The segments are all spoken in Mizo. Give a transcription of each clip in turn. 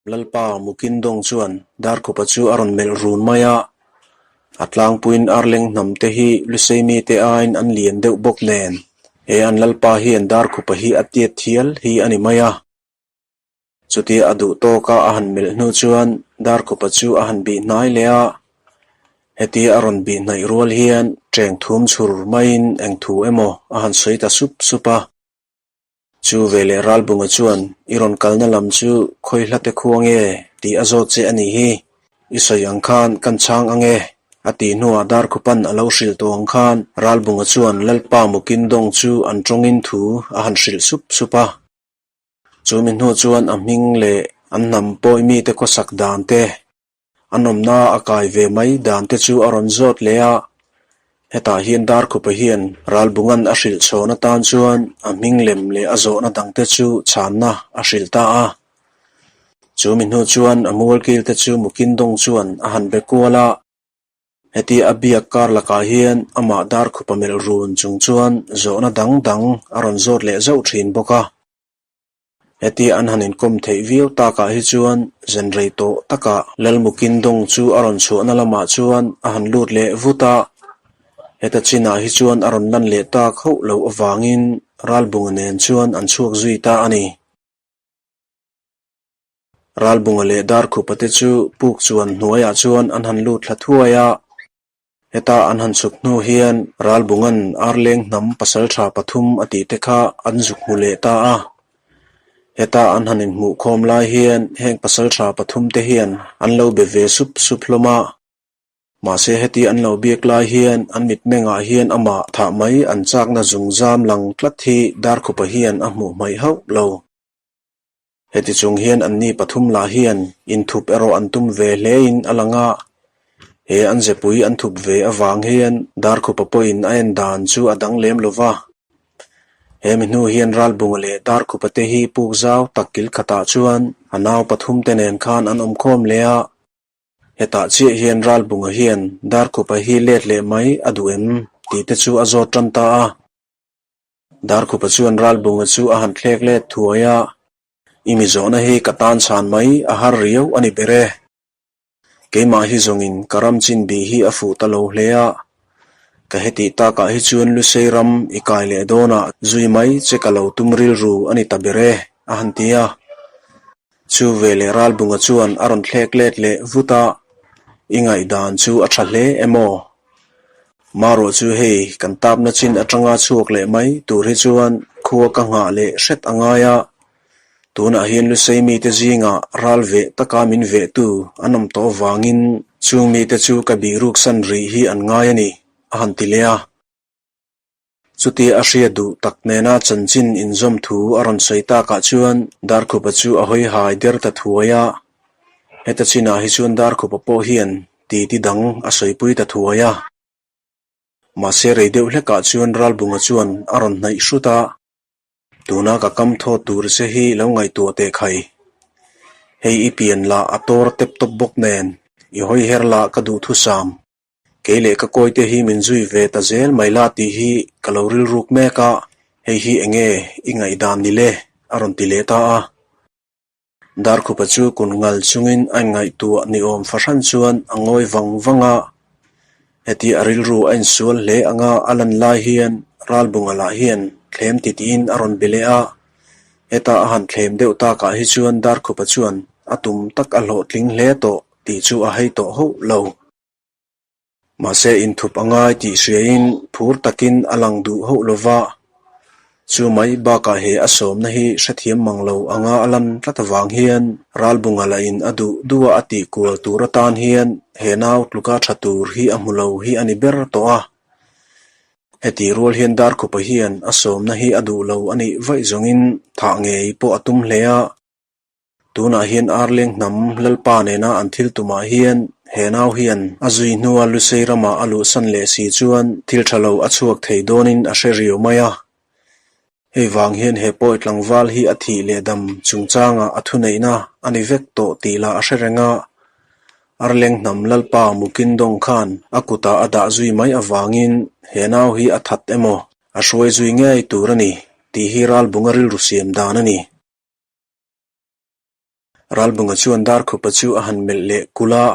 Lalpa Mukindawng chuan Darkhupa chu a rawn melh run mai a, a tlangpuiin Arleng hnam te hi Lusei mite aiin an lian deuh bawk nen, he an Lalpa hian Darkhupa hi a tiat thial hi a ni mai a. Chutia a duh tawka a han melh hnu chuan Darkhupa chu a han bih hnai leh a, hetia a rawn bih hnaih rual hian ṭeng thum chhur maiin eng thu emaw a han sawi ta sup sup a. Chu veleh Ralbunga chuan, I rawn kalna lam chu khawi hla te khua nge? tih a zawt che a nih hi. I sawi ang khan kan chhang ang e, a tih hnuah Darkhupan a lo hrilh tawh ang khan Ralbunga chuan Lalpa Mukindawng chu an tawngin thu a han hrilh sup sup a. Chu mi hnu chuan a hming leh an hnam pawi mite khawsak dan te, A nawmna a kai ve mai dan te chu a rawn zawt leh a, hetah hian Darkhupa hian Ralbungan a hrilh chhawn atan chuan a hming lem leh a zawhna dang te chu chhanna a hrilh ta a. Chu mi hnu chuan a mualkil te chu Mukindawng chuan a han be kual a, hetia a biak kar lakah hian amah Darkhupa melh run chung chuan zawhna dang dang a rawn zawt leh zauh thin bawk a. Hetia an han inkawm theih viau takah hi chuan zan rei tawh takah Lalmukindawng chu a rawn chhuahna lamah chuan a han lut leh vut a. Heta chinah hi chuan a rawn lan leh tak hauh loh avangin Ralbunga nen chuan an chhuak zui ta a ni. Ralbunga leh Darkhupa te chu puk chuan hnuaiah chuan an han lut thla thuai a. Heta an han chhuk hnu hian Ralbunga'n Arleng hnam pasaltha pathum a tih te kha an zuk hmu leh ta a. Heta an han inhmuh khawm lai hian heng pasaltha pathum te hian an lo be ve sup sup hlawm a. Mahse heti an lo biak lai hian an mitmengah hian amah thah mai an chakna zungzam lang tlat hi Darkhupa hian a hmuh hmaih hauh lo. Heti chung hian anni pathum lah hian inthup erawh an tum ve hlein a lang a, he an zepui an thup ve avang hian Darkhupa pawhin a en dan chu a dang lem lo va. He mi hnu hian Ralbunga leh Darkhupa te hi puk zau tak kil khatah chuan a nau pathum te nen khan an awm khawm leh a, hetah chiah hian Ralbunga hian Darkhupa hi let leh mai a duh em tih te chu a zawt tan ta a. Darkhupa chuan Ralbunga chu a han thlek let thuai a, I mi zawhna hi ka tan chhan mai a har riau a ni ber e. Keimah hi zawngin ka ram chin bih hi a fuh ta lo hle a, ka hetih takah hi chuan Lusei ram i kai leh dawnah zui mai che ka lo tum rilru a ni ta ber e, a han ti a. Chu veleh Ralbunga chuan a rawn thlek let leh vut a, I ngaihdan chu a tha hle em aw? Marawh chu hei kan tapna chin atanga chhuak leh mai tur hi chuan khua ka nghah leh hret a ngai a, tunah hian Lusei mite zingah ral veh taka min vehtu an awm tawh avangin chung mite chu ka bihruksan rih hi an ngai a ni, a han ti leh a. Chutia a hria duh tak nena chanchin inzawm thu a rawn sawi takah chuan Darkhupa chu a hawi hai der ta thuai a. Heta chinah hi chuan Darkhupa pawh hian titi dang a sawipui ta thuai a. Mahse rei deuh hlekah chuan Ralbunga chuan a rawn hnaih hrut a. Tuna ka kam thawt tur che hi lo ngaihtuah teh khai. Hei i pian lah a tawr tep tawp bawk nen, i hawi her lah ka duhthusam. Kei leh ka kawite hi min zui ve ta zel mai la tih hi ka lo rilruk mek a, hei hi enge i ngaihdan ni le? a rawn ti leh ta a. Darkhupa chu kun ngal chungin a inngaihtuah ni awm fahran chuan a ngawi vang vang a. Heti a rilru a insual hle anga a lan lai hian Ralbunga lah hian thlem titiin a rawn be leh a. Heta a han thlem deuh takah hi chuan Darkhupa chuan a tum tak a hlawhtling hle tawh tih chu a hei tawh hauh lo. Mahse inthup a ngai tih hriain phur takin a lang duh hauh lo va, chu mai bakah he a sawmna hi hrethiam mang lo anga a lan tlat avang hian Ralbunga lahin a duh duha a tih kual tur atan hian he nau tluka tha tur hi a hmu lo hi a ni ber tawh a. Heti rual hian Darkhupa hian a sawmna hi a duh lo a nih vaih zawngin thah ngei pawh a tum hle a. Tunah hian Arleng hnam Lalpa nena an thil tumah hian he nau hian a zui hnua Lusei ramah a luhsan leh si chuan thil tha lo a chhuak thei dawnin a hre riau mai a. Hei vang hian he pawi tlangval hi a thih leh dam chungchangah a thuneihna a ni vek tawh tih lah a hre reng a. Arleng hnam Lalpa Mukindawng khan a kutah a dah zui mai avangin he nau hi a that emaw a hruai zui ngei tur a ni tih hi Ralbunga rilru siam dan a ni. Ralbunga chuan Darkhupa chu a han melh leh kulh a.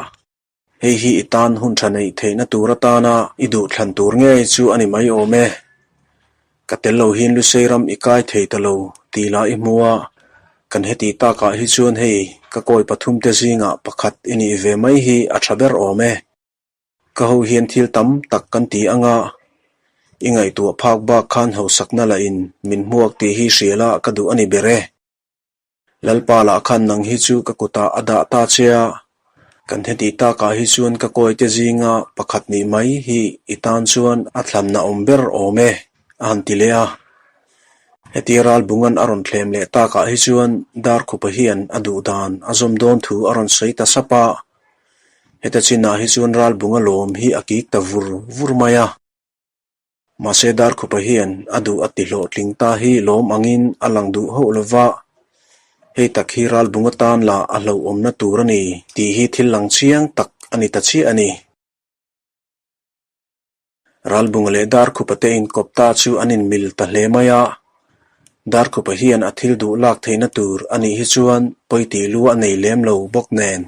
Hei hi i tan hun tha neih theihna tur atana i duh thlan tur ngei chu a ni mai awm e. Ka tel lo hian Lusei ram i kai thei ta lo tih lah i hmu a, kan heti takah hi chuan hei ka kawi pathumte zingah pakhat i nih ve mai hi a tha ber awm e. Ka ho hian thil tam tak kan ti ang a, i ngaihtuah phak bak khan hausakna lah in min hmuak tih hi hria la ka duh a ni ber e. Lalpa lah khan nang hi chu ka kutah a dah ta che a, kan heti takah hi chuan ka kawite zinga pakhat nih mai hi i tan chuan a thlanna awm ber awm e, a han ti leh a. Hetia Ralbunga'n a rawn thlem leh takah hi chuan Darkhupa hian a duh dan a zawm dawn thu a rawn sawi ta sap a. Heta chinah hi chuan Ralbunga lawm hi a kik ta vur vur mai a. Mahse Darkhupa hian a duh a ti hlawhtling ta hi lawm angin a lang duh hauh lo va, hei tak hi Ralbunga tan lah a hlauhawmna tur a ni tih hi thil lang chiang tak a ni ta chiah a ni. Ralbunga leh Darkhupa te inkawp ta chu an inmil ta hle mai a, Darkhupa hian a thil duh lak theihna tur a nih hi chuan pawitih lu a nei lem lo bawk nen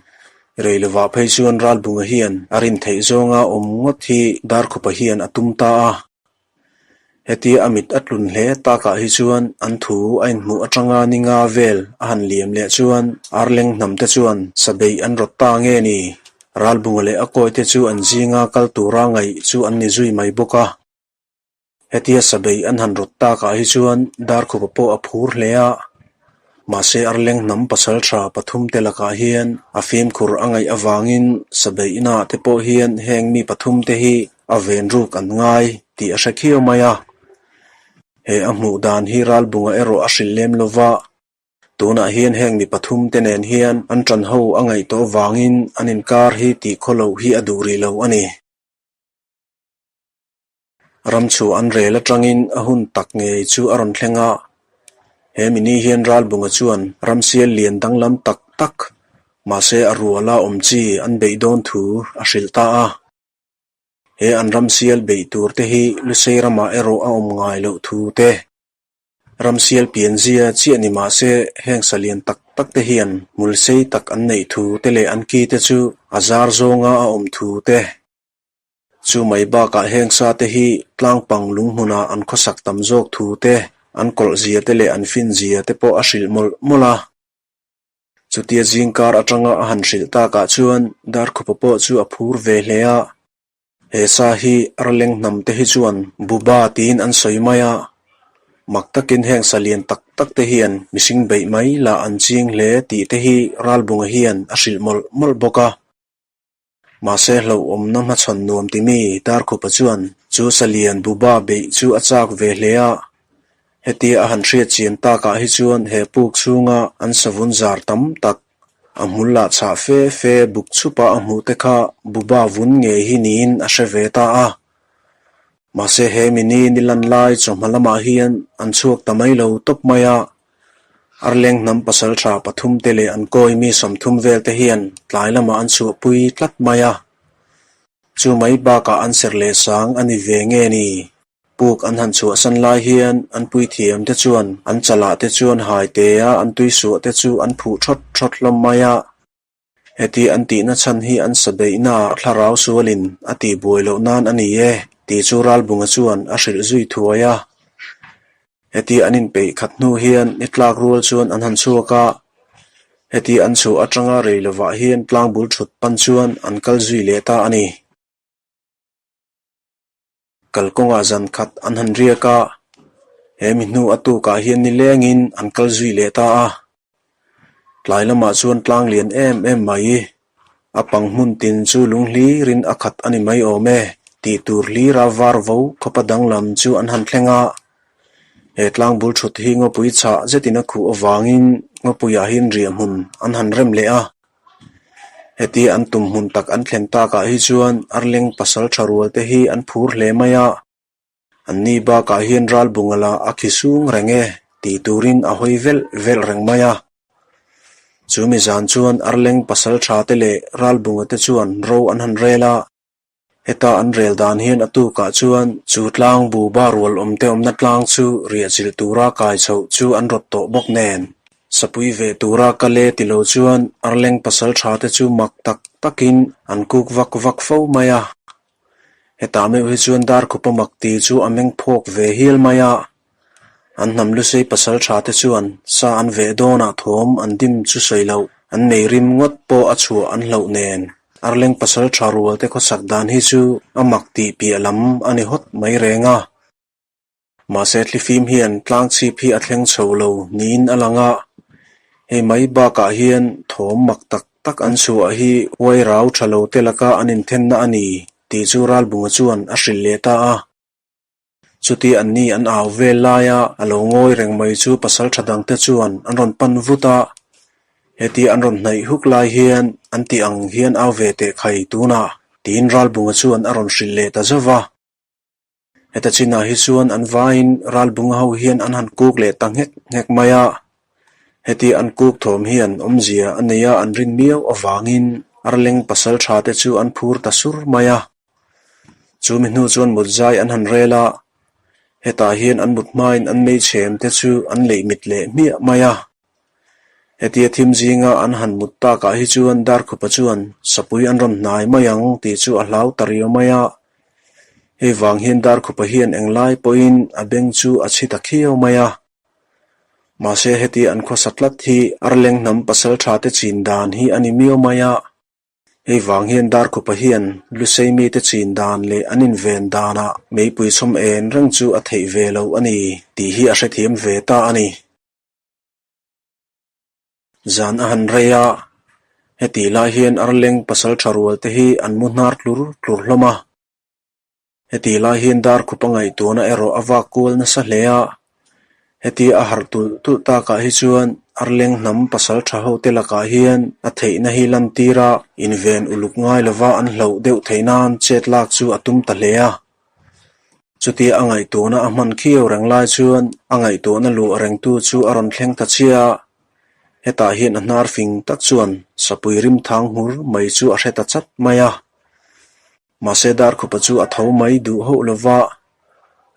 Rei lovah phei chuan Ralbunga hian a rin theih zawnga awm ngawt hi Darkhupa hian a tum ta a. Hetia a mit a tlun hle takah hi chuan an thu a inhmuh atanga ni nga vel a han liam leh chuan Arleng hnamte chuan sa beih an rawt ta nge ni? Ralbunga leh a kawite chu an zinga kal tura ngaih chu an ni zui mai bawk a. Hetia sabei an han rawt takah hi chuan Darkhupa pawh a phur hle a, mahse Arleng hnam pasal tha pathumte lakah hian a fimkhur a ngaih avangin sabei inah te pawh hian heng mi pathumte hi a ven ruk an ngai tih a hre khiau mai a. He a hmuh dan hi Ralbunga erawh a hrilh lem lova, tunah hian heng mi pathumte nen hian an ṭan ho a ngaih tawh avangin an inkar hi tih khaw loh hi a duh rih lo a ni. Ram chu an rel atangin a hun tak ngei chu a rawn thleng a. He mini hian Ralbunga chuan ramsial lian danglam tak tak, mahse a ruala awm chi an beih dawn thu a hrilh ta a. He an ramsial beih tur te hi Lusei ramah erawh a awm ngai loh thu te, ramsial pianzia chiah ni mahse heng sa lian tak tak te hian hmul sei tak an neih thu te leh an ki te chu a zar zawnga a awm thu te, Chu mai bakah heng sa te hi tlangpang lunghmunah an khawsak tam zawk thu te, an kawlh zia te leh an fin zia te pawh a hrilh mawlh mawlh a. Chutia zingkar atanga a han hrilh takah chuan Darkhupa pawh chu a phur ve hle a. He sa hi Arleng hnam te hi chuan Buba tiin an sawi mai a. Mak takin heng sa lian tak tak te hian mihring beih mai lah an ching hle tih te hi Ralbunga hian a hrilh mawlh mawlh bawk a. Mahse hlauhawmna hmachhawn nuam ti mi Darkhupa chuan chu Salian Buba beih chu a chak ve hle a. Hetia a han hriat chian takah hi chuan he puk chhunga an savun zar tam tak, a hmul lah chhah fe fe buk chhupa a hmuh te kha Buba vun ngei hi niin a hre ve ta a. Mahse he mini ni lan lai chawhma lamah hian an chhuak ta mai lo tawp mai a, Arleng hnam pasal tha pathum te leh an kawi mi 30 vel te hian tlai lamah an chhuahpui tlat mai a. Chu mai bakah an ser leh sang a ni ve nge ni? Puk an han chhuahsan lai hian an puithiam te chuan an chalah te chuan haite-a an tuisuah te chu an phuh thawt thawt hlawm mai a. Heti an tihna chhan hi an sa beihnaah thlarau sualin a tihbuai loh nan a ni e, tih chu Ralbunga chuan a hrilh zui thuai a. Heti an inpeih khat hnu hian ni tlak rual chuan an han chhuak a, heti an chhuah atanga rei lovah hian tlangbul thut pan chuan an kal zui leh ta a ni. Kalkawngah zan khat an han riak a, he mi hnu a tukah hian ni lengin an kal zui leh ta a. Tlai lamah chuan tlang lian em em mai, a pang hmun tin chu lung hlirin a khat a ni mai awm e tih tur hlira var vo khawpa danglam chu an han thleng a. He tlang bul thut hi ngawpui chhah zetin a khuh avangin ngawpuiah hian riahhmun an han rem leh a. Heti an tum hmun tak an thlen takah hi chuan Arleng pasal tha rual te hi an phur hle mai a, anni bakah hian Ralbunga lah a khi sung reng e tih turin a hawi velh velh reng mai a. Chu mi zan chuan Arleng pasal tha te leh Ralbunga te chuan ro an han rel a, heta an rel dan hian a tukah chuan chu tlang bu ba rual awm te awmna tlang chu riahchilh tura kai chhoh chu an rawt tawh bawk nen. Sapui ve tura kal e ti lo chuan Arleng pasaltha te chu mak tak takin an kuk vak vak fo mai a. Hetah meuh hi chuan Darkhupa mak ti chu a meng phawk ve hial mai a. An hnam lusei pasaltha te chuan sa an veh dawnah thawm an dim chu sawi loh, an mei rim ngawt pawh a chhuah an hlauh nen. Arleng pasaltha rual te khawsak dan hi chu a mak tih piah lam a ni hawt mai reng a. Mahse thlifim hian tlang chhip hi a thleng chho lo niin a lang a, hei mai bakah hian thawm mak tak tak an chhuah hi huai rau tha lo te laka an inthenna a ni tih chu Ralbunga chuan a hrilh leh ta a. Chuti an ni an au vel laia a lo ngawi reng mai chu pasal tha dangte chuan an rawn pan vut a, hetia an rawn hnaih huk lai hian an tih ang hian au ve teh khai tunah tiin Ralbunga chuan a rawn hrilh leh ta zauh va. Heta chinah hi chuan an vaiin Ralbunga ho hian an han kuk leh ta nghek nghek mai a, heti an kuk thawm hian awmzia a nei a an rin miau avangin Arleng pasal tha te chu an phur ta sur mai a. Chu mi hnu chuan mut zai an han rel a, hetah hian an mut hmain an meichhem te chu an leih mit leh hmiah mai a. Hetia thim zinga an han mut takah hi chuan Darkhupa chuan sapui an rawn hnai mai ang tih chu a hlau ta riau mai a. Hei vang hian Darkhupa hian englai pawhin a beng chu a chhi ta khiau mai a. Mahse hetia an khawsa tlat hi Arleng hnam pasaltha te chin dan hi a ni miau mai a. Hei vang hian Darkhupa hian Lusei mite chin dan leh an inven danah meipui chhawm en reng chu a theih ve lo a ni tih hi a hrethiam ve ta a ni. Zan a han rei a, hetih lai hian Arleng pasal tha rual te hi an mu hnar tlur tlur hlawm a. Hetih lai hian Darkhupa ngaihtuahna erawh a vak kual nasa hle a, hetia a harh tulh tulh takah hi chuan Arleng hnam pasal tha ho te lakah hian a theihna hi lantir a, inven uluk ngai lova an hlauh deuh theih nan chet lak chu a tum ta hle a. Chutia a ngaihtuahna a hman khiau reng lai chuan a ngaihtuahna luah rengtu chu a rawn thleng ta chiah a, hetah hian a hnar fing tak chuan sapui rim thang hmur mai chu a hre ta chat mai a. Mahse Darkhupa chu a tho mai duh hauh lova,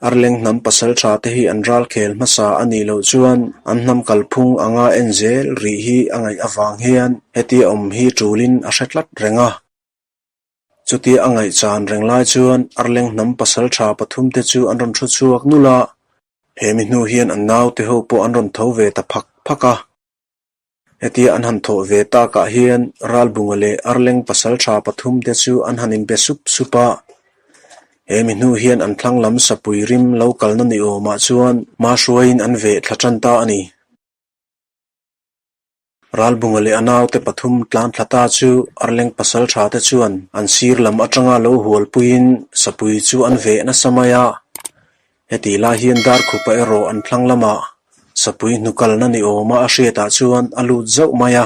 Arleng hnam pasal tha te hi an ral khel hmasa a nih loh chuan an hnam kalphung anga en zel rih hi a ngaih avang hian hetia awm hi tulin a hre tlat reng a. Chutia a ngaihchan reng lai chuan Arleng hnam pasal tha pathumte chu an rawn thu chhuak nulh a, he mi hnu hian an naute ho pawh an rawn tho ve ta phak phak a. Hetia an han thawh ve takah hian Ralbunga leh Arleng pasal tha pathumte chu an han inbe sup sup a, he mi hnu hian an thlang lam sapui rim lo kalna ni awmah chuan hma hruaiin an veh thla tan ta a ni. Ralbunga leh a naute pathum tlan thla ta chu Arleng pasal tha te chuan an sir lam atanga lo hualpuiin sapui chu an veh nasa mai a. Hetih lai hian Darkhupa erawh an thlang lamah sapui hnukalna ni awma a hriatah chuan a lut zauh mai a.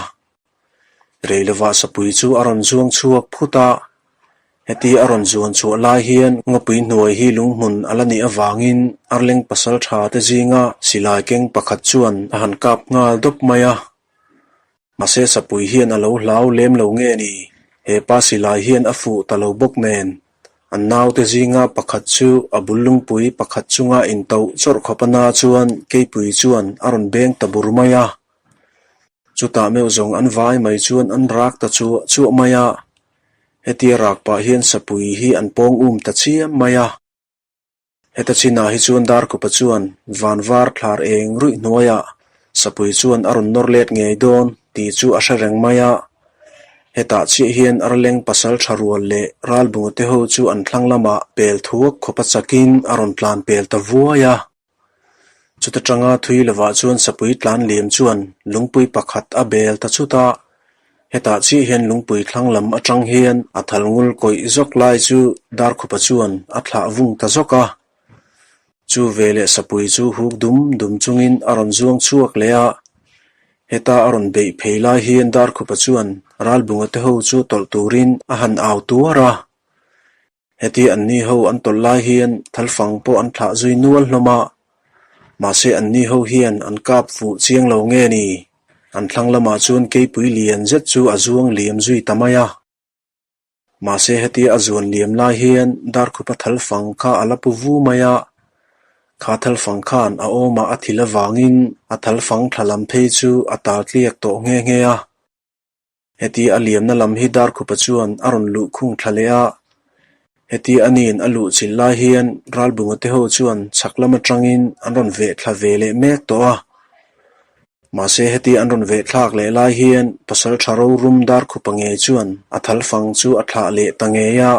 Rei lovah sapui chu a rawn zuang chhuak phut a, heti a rawn zuan chhuah lai hian ngawpui hnuai hi lunghmun a la nih avangin Arleng pasal tha te zinga silai keng pakhat chuan a han kap nghal dawp mai a. Mahse sapui hian a lo hlau lem lo nge ni, he pa silai hian a fuh ta lo bawk nen. An naute zinga pakhat chu a bul lungpui pakhat chunga intoh chawrh khawp a na chuan keipui chuan a rawn beng ta bur mai a. Chutah meuh zawng an vai mai chuan an rak ta chuah chuah mai a, hetia rak pah hian sapui hi an pawng um ta chiam mai a. Heta chinah hi chuan Darkhupa chuan van var thlar eng ruih hnuaiah sapui chuan a rawn nawr let ngei dawn tih chu a hre reng mai a. Hetah chiah hian Arleng pasal tha rual leh Ralbunga te ho chu an thlang lamah pel thuak khawpa chakin a rawn tlan pel ta vuai a. Chuta tanga thui lovah chuan sapui tlan liam chuan lungpui pakhat a bel ta chut a, hetah chiah hian lungpui thlang lam atang hian a thal ngul kawih zawk lai chu Darkhupa chuan a thlah vung ta zawk a. Chu veleh sapui chu huk dum dum chungin a rawn zuang chhuak leh a, heta a rawn beih phei lai hian Darkhupa chuan Ralbunga te ho chu tawlh turin a han au tuar a. Heti anni ho an tawlh lai hian thalfang pawh an thlah zui nual hlawm a, mahse anni ho hian an kap fuh chiang lo nge ni? An thlang lamah chuan keipui lian zet chu a zuang liam zui ta mai a. Mahse hetia a zuan liam lai hian Darkhupa thalfang kha a la pu vu mai a. Kha thalfang khan a awmah a thil avangin a thalfang thla lam phei chu a tal tliak tawh nghe nghe a. Heti a liamna lam hi Darkhupa chuan a rawn luh khung thla leh a. Heti a nin a luh chilh lai hian Ralbunga te ho chuan chhak lam atangin an rawn veh thla ve leh mek tawh a. Mahse heti an rawn veh thlak leh lai hian Pasaltha rorum Darkhupa ngei chuan a thalfang chu a thlah leh ta ngei a.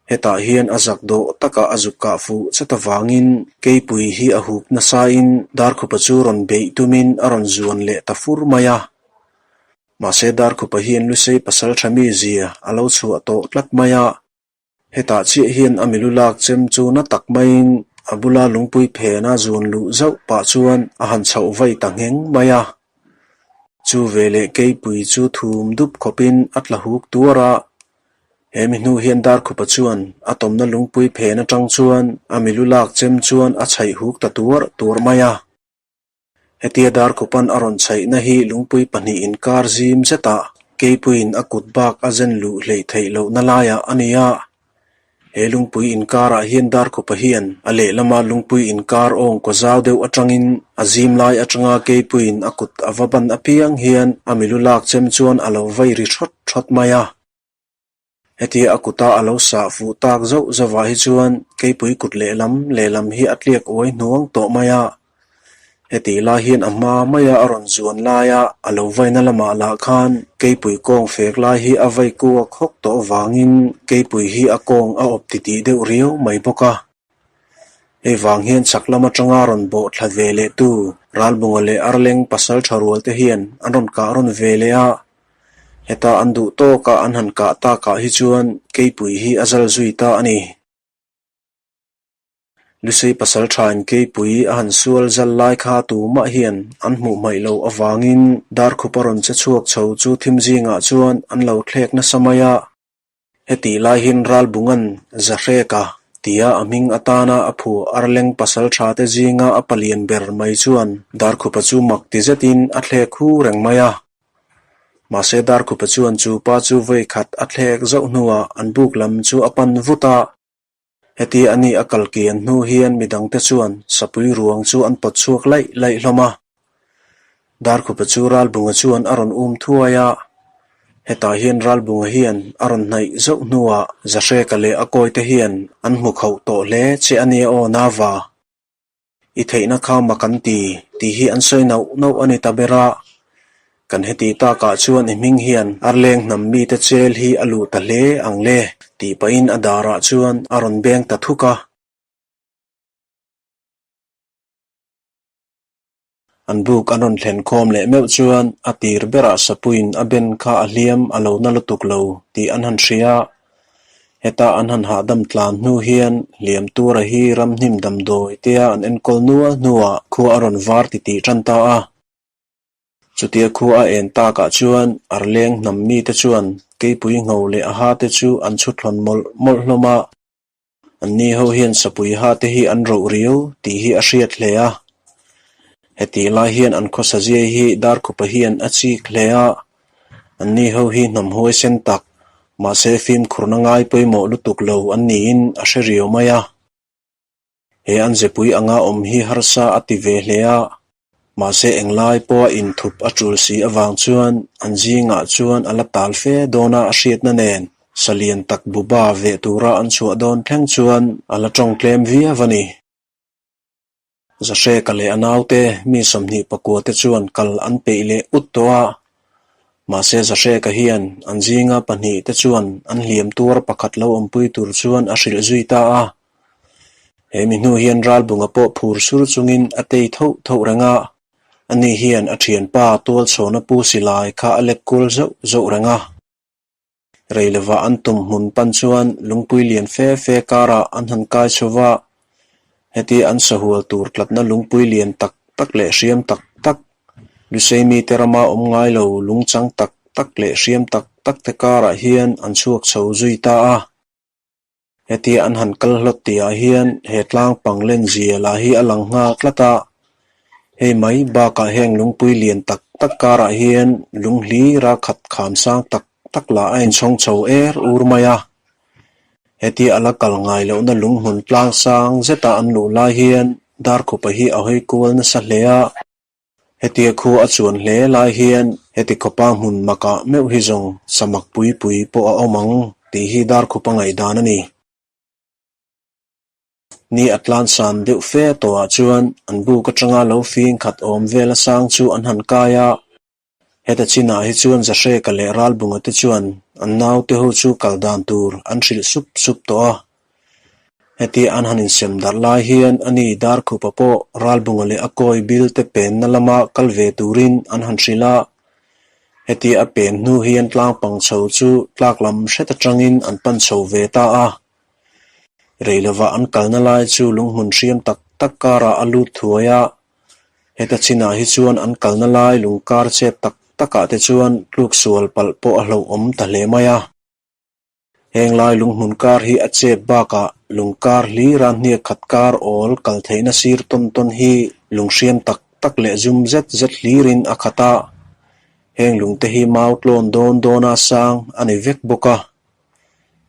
Hetah hian a zak dawh takah a zuk kah fuh chat avangin keipui hi a hup nasain Darkhupa chu rawn beih tumin a rawn zuan leh ta fur mai a. Mahse Darkhupa hian Lusei pasal tha mi zia a lo chhuah tawh tlat mai a. Hetah chiah hian a milu lak chem chu na tak maiin a bula lungpui phena zuan luh zauh pah chuan a han chhoh vai ta ngheng mai a. Chu veleh keipui chu thum dup khawpin a tla huk tuar a. He mi hnu hian Darkhupa chuan a tawmna lungpui phen atang chuan a milu lak chem chuan a chhaih huk ta tuar tuar mai a. Hetia Darkhupa'n a rawn chhaihna hi lungpui pahnih inkar zim zetah keipuiin a kut bak a zen luh hleih theih lohna laiah a ni a. He lungpui inkarah hian Darkhupa hian a lehlama lungpui inkar awng kaw zau deuh atangin a zim lai atanga keipuiin a kut a va ban apiang hian a milu lak chem chuan a lo vai ri thawt thawt mai a. Hetia a kuta a lo sah fuh tak zauh zauhah hi chuan keipui kut lehlam lehlam hi a tliak uai hnuang tawh mai a. Hetih lai hian a hma maia a rawn zuan laia a lo vaina lamah lah khan keipui kawng fek lai hi a vai kuak hawk tawh avangin keipui hi a kawng a awp titih deuh riau mai bawk a. Hei vang hian chhak lam atanga rawn bawh thla ve leh tu Ralbunga leh Arleng pasal tha rual te hian an rawn kah rawn ve leh a. Heta an duh tawkah an han kah takah hi chuan keipui hi a zal zui ta a ni. Lusei pasal thain keipui a han sual zal lai kha tumah hian an hmuh hmaih loh avangin Darkhupa rawn che chhuak chho chu thim zingah chuan an lo thlek nasa mai a. Hetih lai hian Ralbunga'n Zahreka tia a hming atana a phuah Arleng pasal thate zinga a palian ber mai chuan Darkhupa chu mak ti zetin a thlek hu reng mai a. Mahse Darkhupa chuan chu pa chu vawi khat a thlek zauh hnuah an buk lam chu a pan vut a. Heti a nih a kal kian hnu hian midangte chuan sapui ruang chu an pawt chhuak laih laih hlawm a. Darkhupa chu Ralbunga chuan a rawn um thuai a. Hetah hian Ralbunga hian a rawn hnaih zauh hnuah Zahreka leh a kawite hian an hmu khauh tawh hle che a nia aw Nava. I theihna kha mak an ti tih hi an sawi nauh nauh a ni ta ber a. Kan heti takah chuan i hming hian Arleng hnam mite chel hi a luh ta hle ang le tih pahin a darah chuan a rawn beng ta thuk a. An buk an rawn thlen khawm leh meuh chuan a tir berah Sapuiin a ben kha a hliam a lo na lutuk lo tih an han hria. Heta an han hahdam tlan hnu hian hliam tura hi ramhnim damdawi tea an enkawl nual hnuah khua a rawn var titih tan ta a. Chutia khua a en takah chuan Arleng hnam mite chuan keipui ngho leh a hate chu an chhut hlawn mawlh mawlh hlawm a. Anni ho hian sapui hate hi an roh riau tih hi a hriat hle a. Hetih lai hian an khawsa ziai hi Darkhupa hian a chik hle a. Anni ho hi hnam huaisen tak, mahse fimkhurna ngai pawimawh lutuk lo an niin a hre riau mai a. He an zepui anga awm hi harsa a ti ve hle a, mahse englai pawha inthup a tul si avang chuan an zingah chuan a la tal fe dawn a a hriatna nen salian tak buba veh tura an chhuah dawn thleng chuan a la tawng tlem viau a ni. Zahreka leh a naute mi 24 te chuan kal an peih leh ut tawh a, mahse Zahreka hian an zinga pahnih te chuan an hliam tuar pakhat lo awmpui tur chuan a hrilh zui ta a. He mi hnu hian Ralbunga pawh phur sur chungin a tei thoh thoh reng a, ani hian a thianpa tualchhawna pu silai kha a lek kual zauh zauh reng a. Rei lova an tum hmun pan chuan lungpui lian fe fe karah an han kai chho va, heti an sahual tur tlatna lungpui lian tak tak leh hriam tak tak, Lusei mite rama awm ngai lo lungchang tak tak leh hriam tak tak te karah hian an chhuak chho zui ta a. Hetia an han kal hlawt tihah hian he tlang pang len zia lah hi a lang nghal tlat a, hei mai bakah heng lungpui lian tak tak karah hian lung hlira khat kham sang tak tak lah a inchhawng chho er ur mai a. Hetia a la kal ngai lohna lung hmun tlang sang zeta an luh lai hian Darkhupa hi a hawi kual nasa hle a. Hetia khua a chuan hle lai hian heti khawpa hmun makah meuh hi zawng samak pui pui pawh a awm ang tih hi Darkhupa ngaihdan a ni. Ni a tlan san deuh fe tawhah chuan an buk atanga lo fing khat awm vel a sang chu an han kai a. Heta chinah hi chuan Zahreka leh Ralbunga te chuan an naute ho chu kal dan tur an hrilh sup sup tawh a. Hetia an han insem darh lai hian ani Darkhupa pawh Ralbunga leh a kawi bil te penna lama kal ve turin an han hrilh a. Hetia a pen hnu hian tlangpang chho chu tlak lam hret atangin an pan chho ve ta a. Rei lova an kalna lai chu lunghmun hriam tak tak karah a lut thuai a. Heta chinah hi chuan an kalna lai lungkar chep tak takah te chuan tluk sual palh pawh a hlauhawm ta hle mai a. Heng lai lunghmun kar hi a chep bakah lungkar hlira hniak khat kar awl kal theihna sir tawn tawn hi lunghriam tak tak leh zum zet zet hlirin a khat a. Heng lungte hi mau tlawn dawn dawna sang a ni vek bawk a.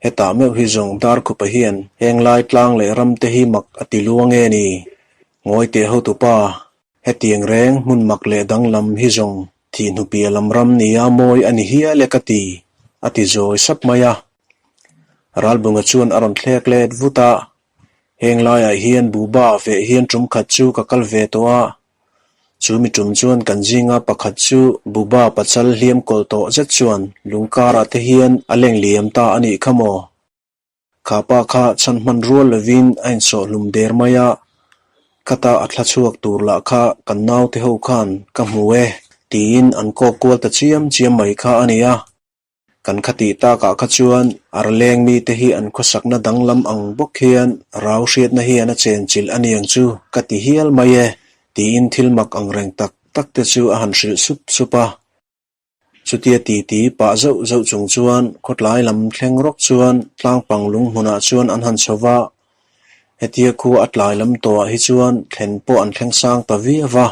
Hetah meuh hi zawng Darkhupa hian heng lai tlang leh ram te hi mak a ti luang nge ni? Ngawi teh hotupa, hetiang reng hmun mak leh danglam hi zawng thihhnupia lam ram nia mawi a ni hial e ka ti, a ti zawi sap mai a. Ralbunga chuan a rawn thlek let vut a, Heng laiah hian Buba veh hian tum khat chu ka kal ve tawh a, Chu mi tum chuan kan zinga pakhat chu Buba pachal hliam kawl tawh zet chuan lungkarah te hian a leng liam ta a nih kha maw? Kha pa kha chhan hman rual lovin a insawh hlum der mai a, khata a thla chhuak tur lah kha kan naute ho khan ka hmu e tiin an kawk kual ta chiam chiam mai kha a ni a. Kan khatih takah kha chuan arleng mite hi an khawsakna danglam ang bawk hian rau hriatna hian a chenchilh a niang chu ka ti hial mai e tiin thil mak ang reng tak tak te chu a han hrilh sup sup a. Chutia titi pah zauh zauh chung chuan khawtlai lam thleng rawk chuan tlangpang lung hmunah chuan an han chho va, hetia khua a tlai lam tawhah hi chuan thlen pawh an thleng sang ta viau va.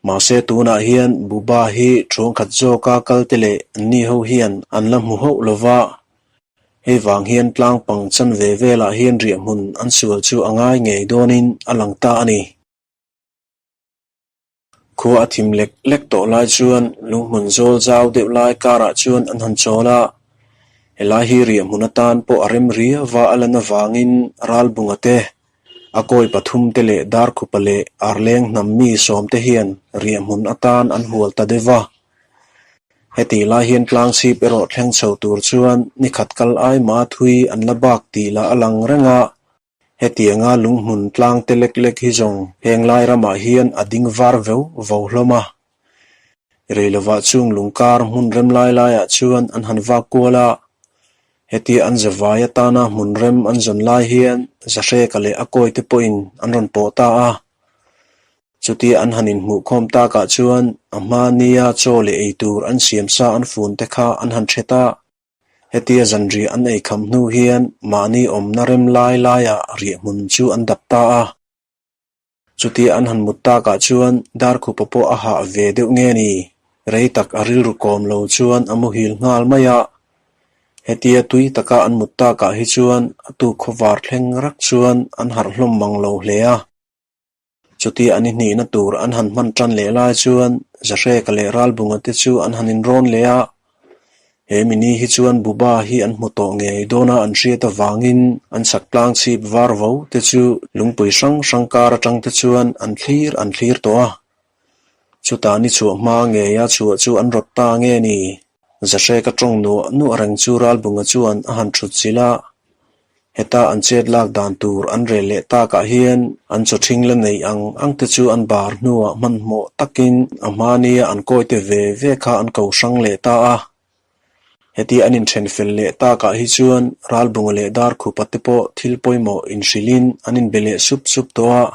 Mahse tunah hian Buba hi thuangkhat zawka kalte leh anni ho hian an la hmu hauh lo va, hei vang hian tlangpang chanve velah hian riahhmun an sual chu a ngai ngei dawnin a lang ta a ni. Khua a thim lek lek tawh lai chuan lunghmun zawl zau deuh lai karah chuan an han chawl a, helai hi riahhmun atan pawh a rem riau va a lan avangin Ralbunga te A kawi pathum te leh Darkhupa leh Arleng hnam mi sawm te hian riahhmun atan an hual ta deuh va. Hetih lai hian tlangchhip erawh thleng chho tur chuan nikhat kal ai ma thui an la bak tih lah a lang reng a. Hetianga lunghmun tlang te lek lek hi zawng heng lai ramah hian a ding var veu vo hlawm a. Rei lovah chung lungkar hmun rem lai laiah chuan an han vak kual a, hetia an zavai atana hmun rem an zawn lai hian Zahreka leh a kawite pawhin an rawn pawh ta a. Chutia an han inhmuhkhawm takah chuan a hma nia chaw leh ei tur an siam sa an fun te kha an han hret a. Hetia zanriah an ei kham hnu hian mahni awmna rem lai laiah riahhmun chu an dap ta a. Chutia an han mut takah chuan Darkhupa pawh a hah ve deuh nge ni? Rei tak a rilru kawm lo chuan a muhil nghal mai a. Hetia tui taka an mut takah hi chuan a tuk khawvar thleng rak chuan an harh hlawm mang lo hle a. Chutia an ihnihna tur an han hman tan leh lai chuan Zahreka leh Ralbunga te chu an han inrawn leh a. He mini hi chuan Buba hi an hmu tawh ngei dawna an hriat avangin an chak tlang chhip var vo te chu lungpui hrang hrang kar atang te chuan an thlir an thlir tawh a. Chutah ni chhuah hma ngeia chhuah chu an rawt ta nge ni? Zahreka tawng nuah nuah reng chu Ralbunga chuan a han thut chilh a. Heta an chet lak dan tur an rel leh takah hian an chaw ṭhing la nei ang ang te chu an bar hnuah hmanhmawh takin a hmania an kawite ve ve kha an ko hrang leh ta a. Heti an inṭhen fel leh takah hi chuan Ralbunga leh Darkhupa te pawh thil pawimawh inhrilhin an inbe leh sup sup tawh a.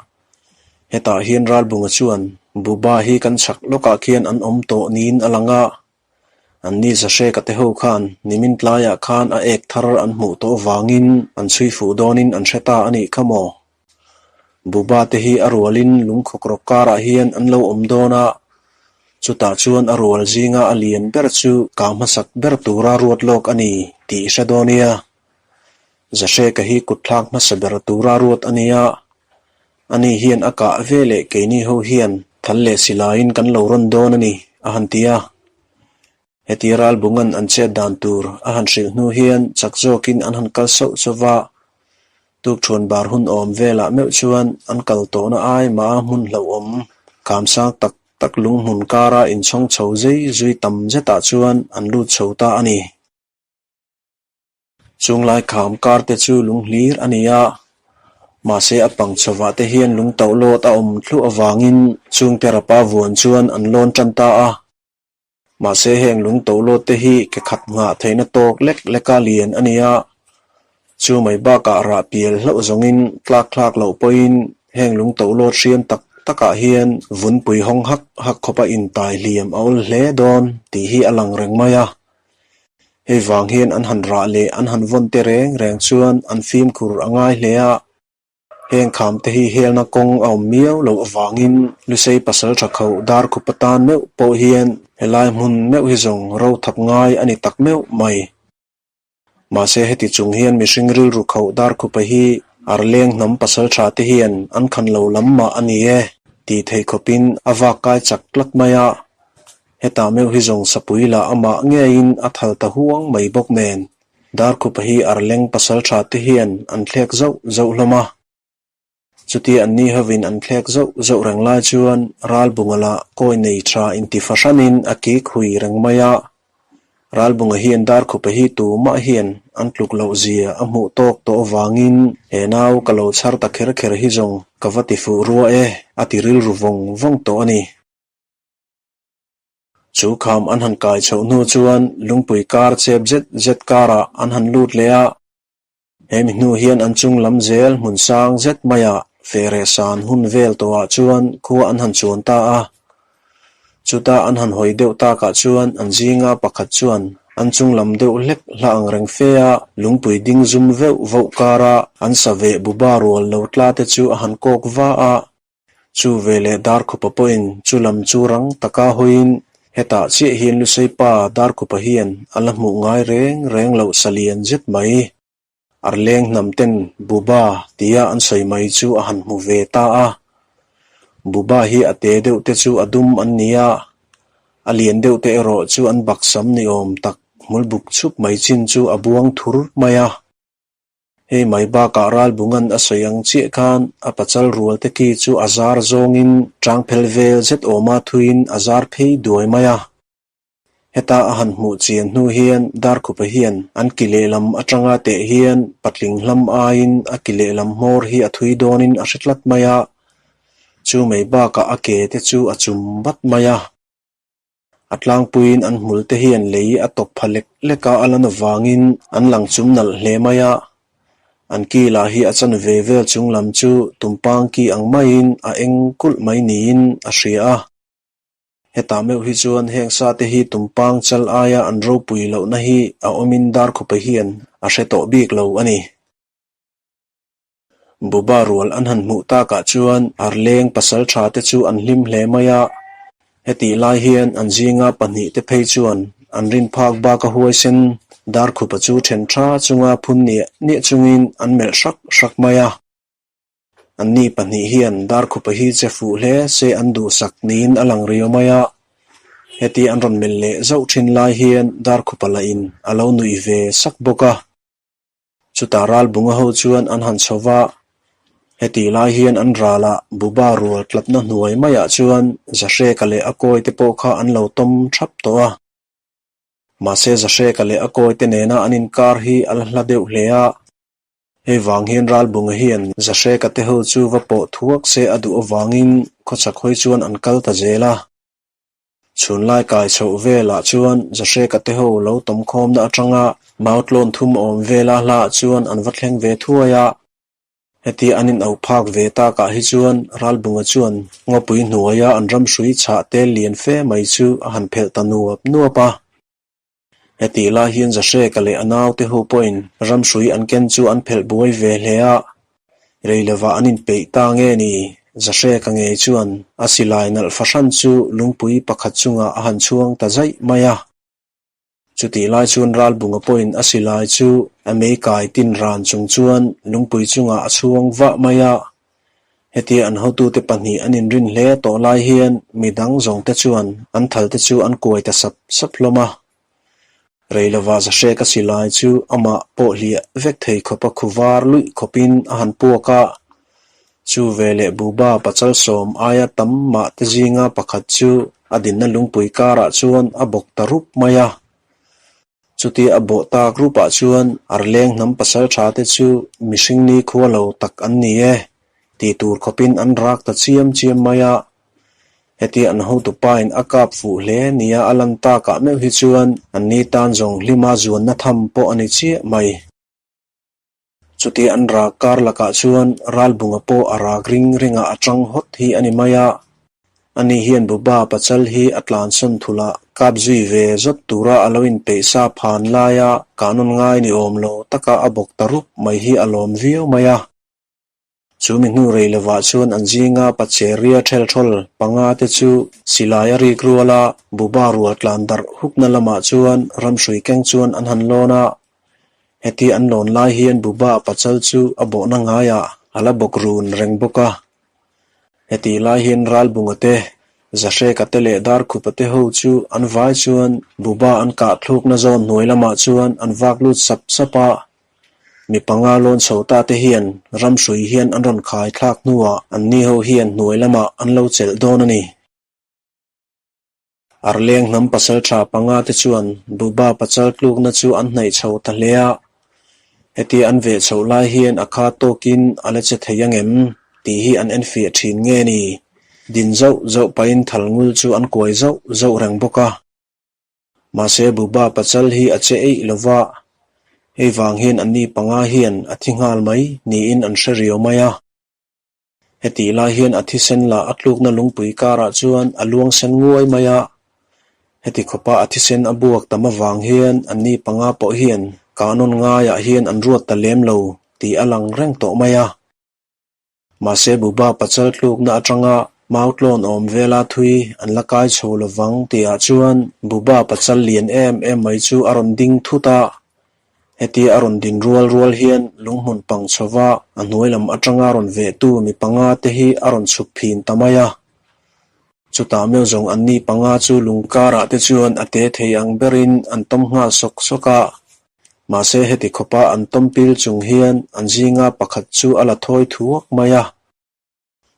Hetah hian Ralbunga chuan Buba hi kan chhak lawkah khian an awm tawh niin a lang a. Anni Zahreka te ho khan nimin tlaiah khan a ek thar an hmuh tawh vangin an chhui fuh dawnin an hre ta a nih kha maw? Buba te hi a rualin lungkhawk rawk karah hian an lo awm dawn a, chutah chuan a rual zinga a lian ber chu kang hmasak ber tura ruat lawk a ni tih i hre dawn nia. Zahreka hi kutthlak hmasa ber tura ruat a nia. Ani hian a kah ve leh keini ho hian thal leh silaiin kan lo rawn dawn a ni, a han ti a. Heti Ralbunga'n an chet dan tur a han hrilh hnu hian chak zawkin an han kal sauh chauh va, tukṭhuan bar hun awm velah meuh chuan an kal tawhna ai mah a hmun hlauhawm khamsang tak tak lunghmun kara inchhawng chho zei zui tam zetah chuan an lut chho ta a ni. Chunglai kham kar te chu lung hlir a ni a, mahse a pang chhovah te hian lung tauh lawt a awm thluah avangin chungte rapa vuan chuan an lawn tan ta a. Mahse heng lung tauh lawt te hi ke khat nghah theihna tawk lek leka lian a ni a, chu mai bakah rah pial hlauh zawngin tlak thlak loh pawhin heng lung tauh lawt hriam tak takah hian vunpui hawng hak hak khawpa intai hliam a awl hle dawn tih hi a lang reng mai a. Hei vang hian an han rah leh an han vawn te reng reng chuan an fimkhur a ngai hle a. Heng kham te hi helna kawng a awm miau loh avangin Lusei pasal tha khauh Darkhup atan meuh pawh hian helai hmun meuh hi zawng ro thap ngai a ni tak meuh mai. Mahse heti chung hian mihring rilru khauh Darkhupa hi Arleng hnam pasal tha te hian an khan lo lam mah a ni e tih theih khawpin a vak kai chak tlat mai a. Hetah meuh hi zawng sapui lah amah ngeiin a thal ta huang mai bawk nen, Darkhupa hi Arleng pasal tha te hian an thlek zauh zauh hlawm a. Chutia an ni hovin an thlek zauh zauh reng lai chuan Ralbunga lah kawi nei tha inti fahranin a kik hui reng mai a. Ralbunga hian Darkhupa hi tumah hian an tluk loh zia a hmuh tawk tawh avangin he nau ka lo chhar ta kher kher hi zawng ka va ti fuh rua e a ti rilru vawng vawng tawh a ni. Chu kham an han kai chhoh hnu chuan lungpui kar chep zet zet karah an han lut leh a. Hemi hnu hian an chung lam zel hmun sang zet maiah fehreh san hun vel tawhah chuan khua an han chuan ta a. Chuta an han hawi deuh takah chuan an zinga pakhat chuan an chung lam deuh hlek hla ang reng fe a, lungpui ding zum veuh vauh kara an sa veh buba rual lo tla te chu a han kawk va a. Chu veleh Darkhupa pawhin chu lam chu rang taka hawiin hetah chiah hian Lusei pa Darkhupa hian a la hmuh ngai reng reng loh salian zet mai. Arleng hnam ten Buba tia an sawi mai chu a han hmu ve ta a. Buba hi a te deuh te chu a dum an ni a, a lian deuh te erawh chu an baksam ni awm tak hmul buk chhup mai chin chu a buang thur mai a. Hei mai bakah Ralbunga'n a sawi ang chiah khan a pachal rual te ki chu a zar zawngin tang phel vel zet awma thuiin a zar phei duai mai a. Heta a han hmuh chian hnu hian Darkhupa hian an ki lehlam atanga teh hian patling hlam aiin a ki lehlam hmawr hi a thui dawnin a hre tlat mai a, chu mai bakah a ke te chu a chum bat mai a. A tlangpuiin an hmul te hian lei a tawp pha lek lek a, a lan avangin an lang chum nalh hle mai a. An ki lah hi a chan ve vel chung lam chu tumpang ki ang maiin a eng kulh mai niin a hria a. Hetah meuh hi chuan heng sa te hi tumpang chal aia an ropui lohna hi a awmin Darkhupa hian a hre tawh bik lo a ni. Buba rual an han hmuh takah chuan Arleng pasal tha te chu an hlim hle mai a, hetih lai hian an zinga pahnihte phei chuan an rin phak bak a huaisen Darkhupa chu then tha chunga phun niah niah chungin an melh hrak hrak mai a. Anni pahnih hian Darkhupa hi che fuh hle se an duhsak niin a lang riau mai a, heti an rawn melh leh zauh thin lai hian Darkhupa lahin a lo nuih ve sak bawk a. Chutah Ralbunga ho chuan an han chho va, hetih lai hian an ralah Buba rual tlatna hnuai maiah chuan Zahreka leh a kawi te pawh kha an lo tawm thap tawh a. Mahse Zahreka leh a kawi te nena an inkar hi a la hla deuh hle a. Hei vang hian Ralbunga hian Zahreka te ho chu va pawh thuak se a duh avangin khawchhak hawi chuan an kal ta zel a. Chhunlai kai chhoh velah chuan Zahreka te ho lo tawmkhawmna atanga Mautlawn thum awm vela hlaah chuan an va thleng ve thuai a. Heti an inauh phak ve takah hi chuan Ralbunga chuan ngawpui hnuaia an ramhrui chhah tel lian fe mai chu a han phelh ta nuap nuap a. Hetih lai hian Zahreka leh a naute ho pawhin ramhrui an ken chu an phelh buai ve hle a, rei lovah an inpeih ta nge ni? Zahreka ngei chuan a silai nalh fahran chu lungpui pakhat chungah a han chhuang ta zaih mai a. Chutih lai chuan Ralbunga pawhin a silai chu a mei kai tin ran chung chuan lungpui chungah a chhuang vah mai a. Hetia an hotute pahnih an inrin hle tawh lai hian mi dang zawngte chuan an thalte chu an kuai ta sap sap hlawm a. Rei lovah Zahreka silai chu amah pawh hliah vek thei khawpa khu var luih khawpin a han puak a. Chu veleh Buba pachal sawm aia tam mah te zinga pakhat chu a dinna lungpui karah chuan a bawk ta rup mai a. Chutia a bawh tak rupah chuan Arleng hnam pasal tha te chu mihring ni khua lo tak an ni e ti tur khawpin an rak ta chiam chiam mai a. Hetia an hotupain a kap fuh hle nia a lan takah meuh hi chuan an ni tan zawng hlima zuanna tham pawh a ni chiah mai. Chutia an rak kar lakah chuan Ralbunga pawh a rak ring ringah a tang hawt hi a ni mai a. Ani hian Buba pachal hi a tlansawn thulh a, kap zui ve zawt tura a lo inpeih sa phan laia kahnawn ngai ni awm lo taka a bawk ta rup mai hi a lawm viau mai a. Chu mi hnu rei lovah chuan an zinga pacheria ṭhelṭhawl panga te chu silai a rik rual a, Buba rual tlan darh hukna lamah chuan ramhrui keng chuan an han lawn a. Heti an lawn lai hian Buba pachal chu a bawhna ngaiah a la bawk run reng bawk a. Heti lai hian Ralbunga te, Zahreka te leh Darkhupa te ho chu an vai chuan Buba an kah thlukna zawn hnuai lamah chuan an vak lut sap sap a. Mi panga lawn chho ta te hian ramhrui hian an rawn khai thlak hnuah anni ho hian hnuai lamah an lo chelh dawn a ni. Arleng hnam pasal tha panga te chuan Buba pachal tlukna chu an hnaih chho ta hle a. Hetia an veh chhoh lai hian a kha tawkin a la che thei angem tih hi an enfiah thin nge ni? Din zauh zauh pahin thal ngul chu an kuai zauh zauh reng bawk a. Mahse Buba pachal hi a che eih lo va, hei vang hian anni panga hian a thi nghal mai niin an hre riau mai a. Hetih lai hian a thisen lah a tlukna lungpui karah chuan a luang sen nguai mai a. Heti khawpa a thisen a buak tam avang hian anni panga pawh hian kahnawn ngaiah hian an ruat ta lem lo tih a lang reng tawh mai a. Mahse Buba pachal tlukna atanga Mautlawn awm vela thui an la kai chho lovang tihah chuan Buba pachal lian em em mai chu a rawn ding thut a. Hetia a rawn din rual rual hian lunghmun pang chhova a hnuai lam atanga rawn vehtu mi panga te hi a rawn chhuk phin ta mai a. Chutah meuh zawng anni panga chu lung karah te chuan a te thei ang berin an tawm nghal sawk sawk a. Mahse heti khawpa an tawm pil chung hian an zinga pakhat chu a la thawi thuak mai a.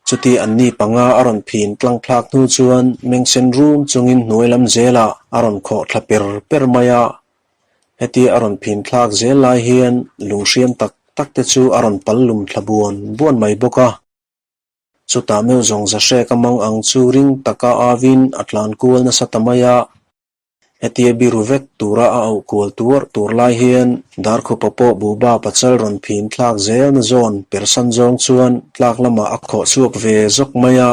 Chuti anni panga a rawn phin tlang thlak hnu chuan mengsen rum chungin hnuai lam zelah a rawn khawh thla per per mai a. Hetia a rawn phin thlak zel lai hian lunghriam tak tak te chu a rawn pal lum thla buan buan mai bawk a. Chutah meuh zawng Zahrek a mang ang chu ring taka avin a tlan kual nasa ta mai a. Hetia biru vek tura a auh kual tuar tur lai hian Darkhupa pawh Buba pachal rawn phin thlak zelna zawn persan zawng chuan tlak lamah a khawh chhuak ve zawk mai a.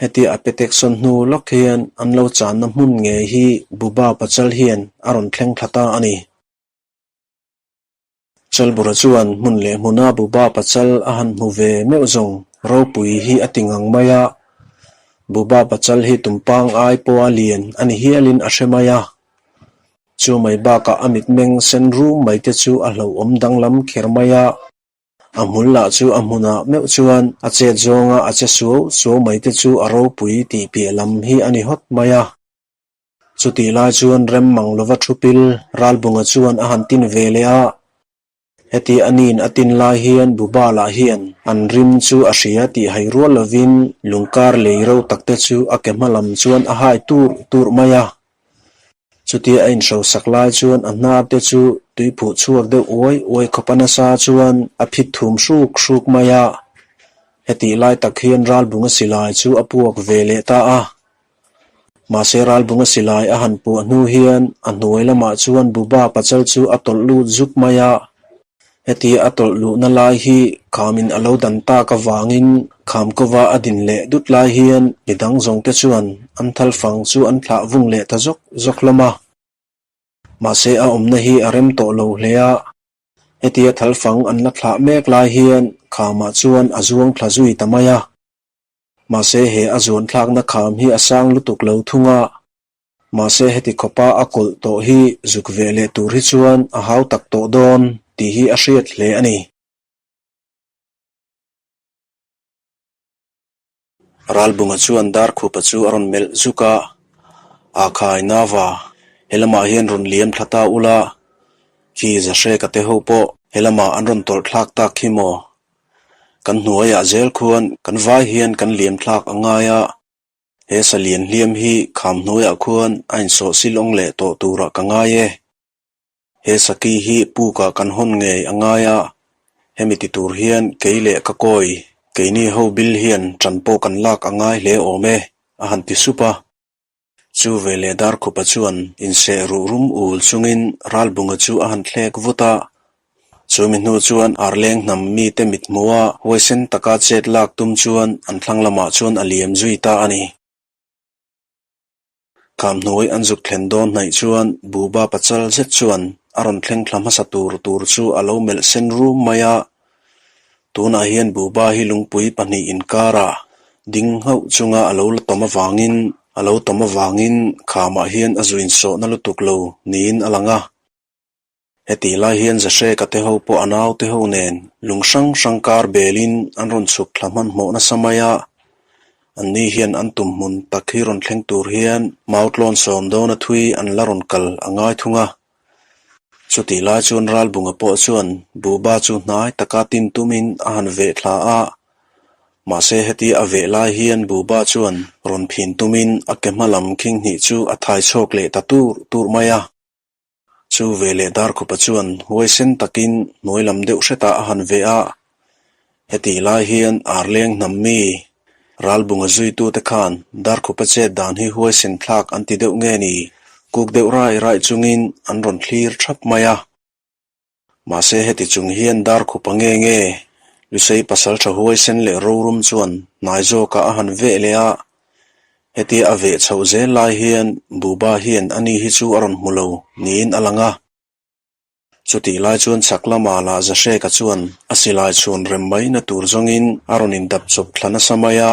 Hetia a petek sawn hnu lawk hian an lo channa hmun ngei hi Buba pachal hian a rawn thleng thla ta a ni. Chalbura chuan hmun leh hmuna Buba pachal a han hmu ve meuh zawng ropui hi a ti ngang mai a. Buba pachal hi tumpang ai pawha lian a ni hialin a hre mai a. Chu mai bakah a mitmeng sen rum mai te chu a hlauhawm danglam kher mai a. A hmul lah chu a hmunah meuh chuan a chet zawnga a che suau suau mai te chu a ropui tih piah lam hi a ni hawt mai a. Chutih lai chuan rem mang lova thu pil Ralbunga chuan a han tin ve leh a. Heti a nin a tin lai hian Buba lah hian an rim chu a hria tih hai rual lovin lungkar lei ro takte chu a ke hma lam chuan a hai tur tur mai a. Chutia a inhrosak lai chuan a hnar te chu tui phuh chhuak deuh uai uai khawp a nasa chuan a phit thum hruk hruk mai a. Hetih lai tak hian Ralbunga silai chu a puak ve leh ta a. Mahse Ralbunga silai a han puah hnu hian a hnuai lamah chuan Buba pachal chu a tawlh lut zuk mai a. Hetia a tawlh luhna lai hi khamin a lo dan tak avangin kham kova a din leh dut lai hian midang zawngte chuan an thal fang chu an thlah vung leh ta zawk zawk hlawm a. Mahse a awmna hi a rem tawh lo hle a. Hetia thal fang an la thlah mek lai hian khamah chuan a zuang thla zui ta mai a. Mahse he a zuan thlakna kham hi a sang lutuk lo thung a, mahse heti khawpa a kawlh tawh hi zuk ve leh tur hi chuan a hau tak tawh dawn tih hi a hriat hle a ni. Ralbunga chuan Darkhupa chu a rawn melh zuk a, A khai Nava, he lamah hian rawn liam thla ta ula, khi Zahreka te ho pawh he lamah an rawn tawlh thlak tak khi maw? Kan hnuaiah zel khuan kan vai hian kan liam thlak a ngai a, he salian hliam hi kham hnuaiah khuan a insawh silawng leh tawh turah ka ngai e. He saki hi pukah kan hawn ngei a ngai a, hemi ti tur hian kei leh ka kawi, keini ho bil hian ṭan pawh kan lak a ngai hle awm e, a han ti sup a. Chu veleh Darkhupa chuan inseh ruh rum ul chungin Ralbunga chu a han thlek vut a. Chumi hnu chuan Arleng hnam mite mithmuha huaisen taka chet lak tum chuan an thlang lamah chuan a liam zui ta a ni. Khamhnuai an zuk thlen dawn hnaih chuan Buba pachal zet chuan a rawn thleng thla hmasa tur tur chu a lo melh sen rum mai a. Tunah hian Buba hi lungpui pahnih inkarah ding nghauh chunga a lo la tawm avangin a lo tawm avangin khamah hian a zu insawhna lutuk lo niin a lang a. Hetih lai hian Zahreka te ho pawh a naute ho nen lung hrang hrang kar belin an rawn chhuk thla hmanhmawh nasa mai a. Anni hian an tum hmun tak hi rawn thleng tur hian Mautlawn sawm dawna thui an la rawn kal a ngai thung a. Chutih lai chuan Ralbunga pawh chuan Buhba chu hnai taka tin tumin a han veh thla a. Mahse heti a veh lai hian Buhba chuan rawn phin tumin a ke hma lam khing hnih chu a thai chhuak leh ta tur tur mai a. Chu veleh Darkhupa chuan huaisen takin hnuai lam deuh hretah a han veh a, hetih lai hian Arleng hnam mi Ralbunga zuitute khan Darkhupa chet dan hi huaisen thlak an ti deuh nge ni, kuk deuh rai rai chungin an rawn thlir thap mai a. Mahse heti chung hian Darkhupa nge nge Lusei pasaltha huaisen leh rorum chuan hnai zawkah a han veh leh a, hetia a veh chhoh zel lai hian Buba hian ani hi chu a rawn hmu lo niin a lang a. Chutih lai chuan chhak lama lah Zahreka chuan a silai chhun rem mai na tur zawngin a rawn indap chawp thla nasa mai a.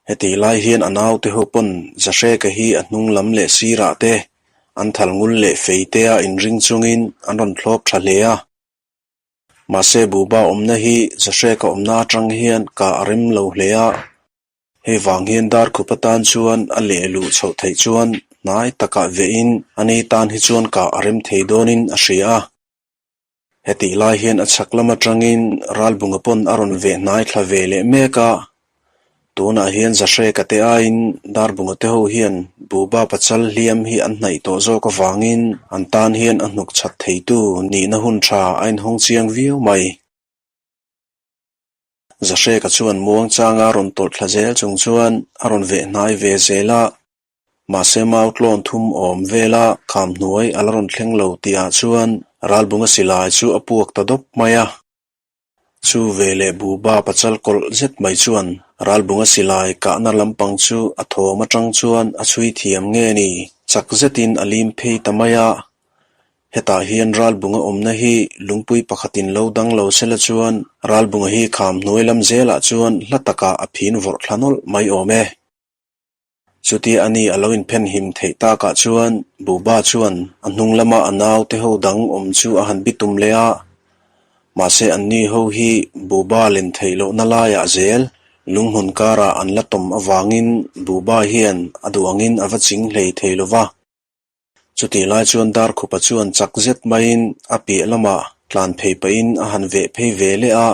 Hetih lai hian a naute ho pawn Zahreka hi a hnung lam leh sirah te an thal ngul leh fei te a inring chungin an rawn thlawp tha hle a. Mahse Buba awmna hi Zahreka awmna atang hian kah a rem lo hle a. Hei vang hian Darkhup atan chuan a leh luh chhoh theih chuan hnai takah vehin ani tan hi chuan kah a rem thei dawnin a hria a. Hetih lai hian a chhak lam atangin Ralbunga pawn a rawn veh hnai thla ve leh mek a. Tunah hian Zahreka te aiin Darbunga te ho hian Buba pachal hliam hi an hnaih tawh zawk avangin an tan hian a hnuk chhat theitu nihna hun tha a inhawng chiang viau mai. Zahreka chuan muangchanga rawn tawlh thla zel chung chuan a rawn veh hnai ve zel a. Mahse mau tlawn thum awm vela kham hnuai a la rawn thleng lo tihah chuan Ralbunga silai chu a puak ta dawp mai a. Chu veleh Buba pachal kawlh zet mai chuan Ralbunga silai kahna lampang chu a thawm atang chuan a chhui thiam nge ni chak zetin a lim phei ta mai a. Hetah hian Ralbunga awmna hi lungpui pakhatin lo dang lo sela chuan Ralbunga hi kham hnuai lam zelah chuan hla takah a phin vawrh thla nawlh mai awm e. Chutia ani a lo inphen him theih takah chuan Buba chuan a hnung lama a naute ho dang awm chu a han bitum leh a. Mahse anni ho hi Buba len theih lohna laiah zel lunghmun karah an la tawm avangin Buba hian a duh angin a va ching hlei thei lo va. Chutih lai chuan Darkhupa chuan chak zet maiin a piah lamah tlan phei pahin a han veh phei ve leh a.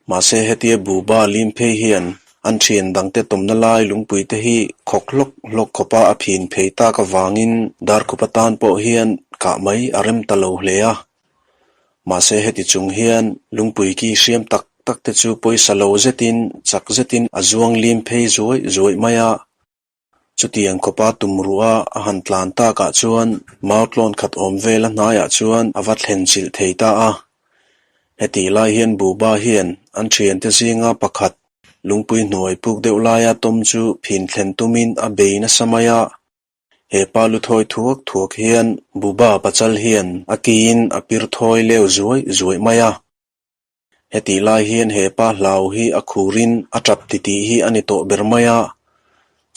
Mahse hetia Buba lim phei hian an thian dangte tawmna lai lungpui te hi khawk hlawk hlawk khawpa a phin phei tak avangin Darkhup atan pawh hian kah mai a rem ta lo hle a. Mahse heti chung hian lungpui ki hriam tak tak te chu pawisa lo zetin chak zetin a zuang lim phei zuaih zuaih mai a. Chutiang khawpa tum ruha a han tlan takah chuan mau tlawn khat awm vel a hnaiah chuan a va thlen chilh thei ta a. Hetih lai hian Buba hian an thiante zinga pakhat lungpui hnuai puk deuh laia tawm chu phin thlen tumin a bei nasa mai a. He pa lu thawi thuak thuak hian Buba pachal hian a kiin a pir thawi leu zuai zuai mai a. Hetih lai hian he pa hlau hi a khurin a tap titih hi a ni tawh ber mai a.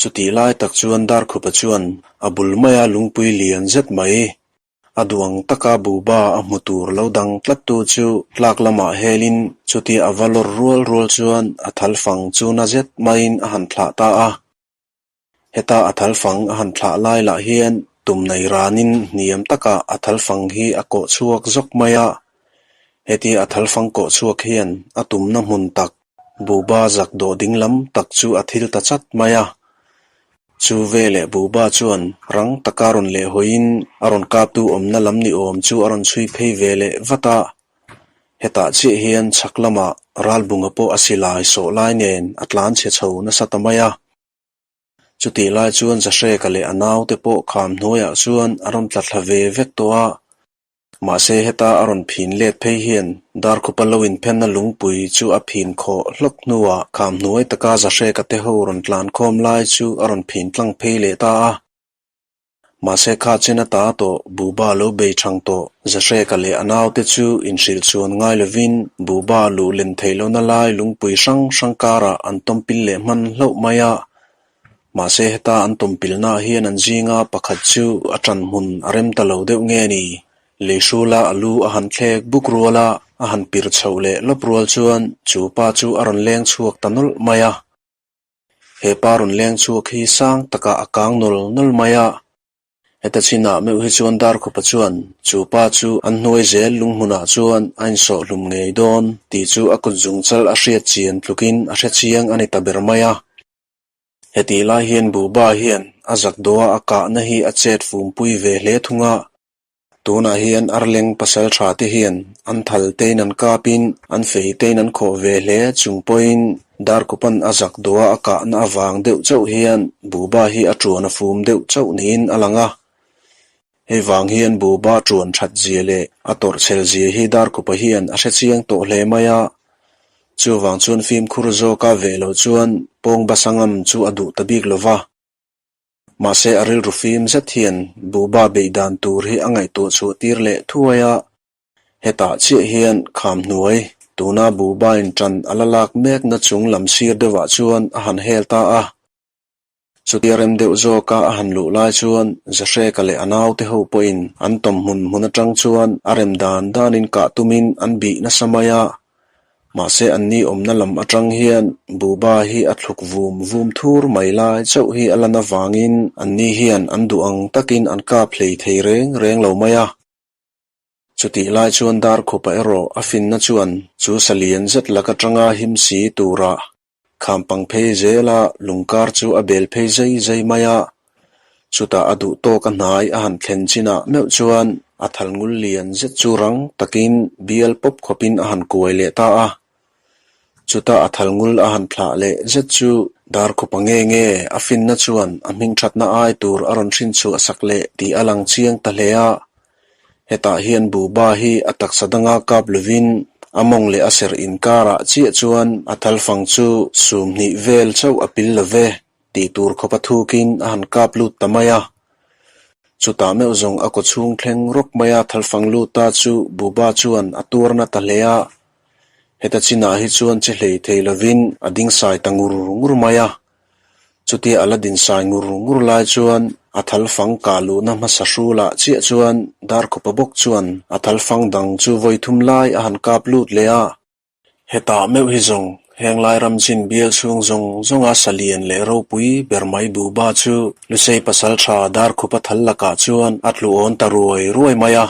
Chutih lai tak chuan Darkhupa chuan a bul maia lungpui lian zet mai. A duang taka Buba a hmu tur lo dang tlattu chu tlak lamah helin chutia a va lawr rual rual chuan a thal fang chu na zet maiin a han thlah ta a. Heta a thal fang a han thlah lai lah hian tum nei ranin hniam takah a thal fang hi a kawh chhuak zawk mai a. Hetia a thal fang kawh chhuak hian a tumna hmun tak Buba zak dawh ding lam tak chu a thil ta chat mai a. Chu veleh Buba chuan rang taka rawn lehhawiin a rawn kaptu awmna lam ni awm chu a rawn chhui phei ve leh vat a. Hetah chiah hian chhak lamah Ralbunga pawh a silai sawh lai nen a tlan chhe chho nasa ta mai a. Chutih lai chuan Zahreka leh a naute pawh kham hnuaiah chuan a rawn tla thla ve vek tawh a. Mahse heta a rawn phin let phei hian Darkhupa lo inphenna lungpui chu a phin khawh hlawk hnuah kham hnuai taka Zahreka te ho rawn tlan khawm lai chu a rawn phin tlang phei leh ta a. Mahse kha chen ata tawh Buba lo bei thang tawh Zahreka leh a naute chu inhrilh chuan ngai lovin Buba luh len theih lohna lai lungpui hrang hrang karah an tawmpil leh hman hlauh mai a. Mahse heta an tawmpilnaah hian an zinga pakhat chu a ṭan hmun a rem ta lo deuh nge ni? Leihrula a lu a han thlek buk rual a, a han pir chhoh leh lawp rual chuan chu pa chu a rawn leng chhuak ta nawlh mai a. He pa rawn leng chhuak hi sang takah a kang nawl nawl mai a. Heta chinah meuh hi chuan Darkhupa chuan chu pa chu an hnuai zel lunghmunah chuan a insawh hlum ngei dawn tih chu a kut zungchal a hriat chian tlukin a hre chiang a ni ta ber mai a. Hetih lai hian Buba hian a zak dawha a kahna hi a chet fumpui ve hle thung a. Tunah hian Arleng pasal tha te hian an thal tein an kapin an fei tein an khawh ve hle chung pawhin Darkupan a zak dawha a kahna avang deuh chauh hian Buba hi a tuan a fum deuh chauh niin a lang a. Hei vang hian Buba tuan that zia leh a tawrhchhel zia hi Darkupa hian a hre chiang tawh hle mai a. Chuvang chuan fimkhur zawka veh loh chuan pawng basangam chu a duh ta bik lo va. Mahse a rilru fim zet hian Buba beih dan tur hi a ngaihtuah chhuah tir leh thuai a. Hetah chiah hian kham hnuai, tuna Buba in ṭan a la lak mekna chung lam sir deuhah chuan a han hel ta a. Chutia rem deuh zawka a han luh lai chuan Zahreka leh a naute ho pawhin an tawm hmun hmun aṭang chuan a rem dan danin kah tumin an bih nasa mai a. Mahse anni awmna lam aṭang hian Buba hi a thluk vum vum thur mai lai chauh hi a lan avangin anni hian an duh ang takin an kap hlei thei reng reng lo mai a. Chutih lai chuan Darkhupa erawh a finna chuan chu salian zet lak aṭanga him si turah Kham pang phei zela lungkar chu a bel phei zai zai mai a, chutah a duh tawk a hnai a han thlen chinah meuh chuan a thal ngul lian zet chu rang takin bial pawp khawpin a han kuai leh ta a. Chutah a thal ngul a han thlah leh zet chu Darkhupa nge nge a finna chuan a hming thatna ai tur a rawn hrin chhuah sak leh tih a lang chiang ta hle a. Hetah hian Buba hi a taksa danga kap lovin a mawng leh a serh inkarah chiah chuan a thalfang chu sum hnih vel chauh a pil lo ve tih tur khawpa thukin a han kap lut ta mai a. Chutah meuh zawng a kawchhung thleng rawk maia thalfang lut ta chu Buba chuan a tuarna ta hle a. Heta chinah hi chuan che hlei thei lovin a ding sai ta ngur ngur mai a. Chutia a la din sai ngur ngur lai chuan a thal fang kah luhna hmasa hrulah chiah chuan Darkhupa bawk chuan a thal fang dang chu vawi thum lai a han kap lut leh a. Hetah meuh hi zawng heng lai ram chin bial chhung zawng zawnga salian leh ropui ber mai Buba chu Lusei pasaltha Darkhupa thal lakah chuan a tlu awn ta ruai ruai mai a.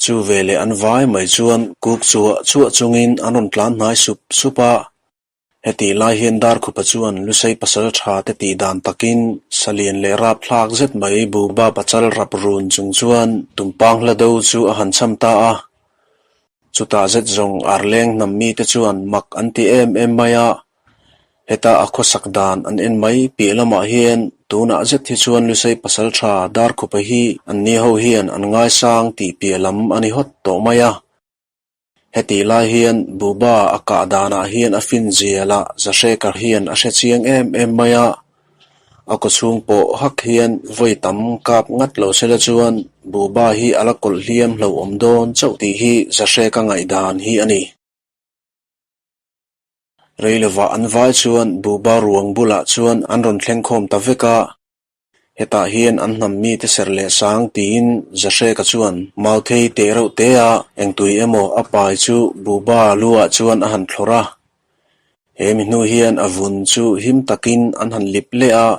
Chu veleh an vai mai chuan kuk chuah chuah chungin an rawn tlan hnai sup sup a. Hetih lai hian Darkhupa chuan Lusei pasal tha te tih dan takin salian leh rap thlak zet mai Buba pachal rap run chung chuan tumpang hla do chu a han cham ta a. Chutah zet zawng Arleng hnam mite chuan mak an ti em em mai a. Heta a khawsak dan an en mai piah lamah hian tunah zet hi chuan Lusei pasal tha Darkhupa hi anni ho hian an ngaisang tih piah lam a ni hawt tawh mai a. Hetih lai hian Buba a kah danah hian a fin zial a, Zahreka hian a hre chiang em em mai a. A kawchhung pawh hak hian vawi tam kap ngat lo sela chuan Buba hi a la kawlh hliam hlauhawm dawn chauh tih hi Zahreka ngaihdan hi a ni. Rei lovah an vai chuan Buba ruang bulah chuan an rawn thleng khawm ta vek a. Hetah hian an hnam mite serh leh sang tiin Zahreka chuan Mauthei teh reuh te a engtui emaw a pai chu Buba luah chuan a han thlawrh a. He mi hnu hian a vun chu him takin an han lip leh a.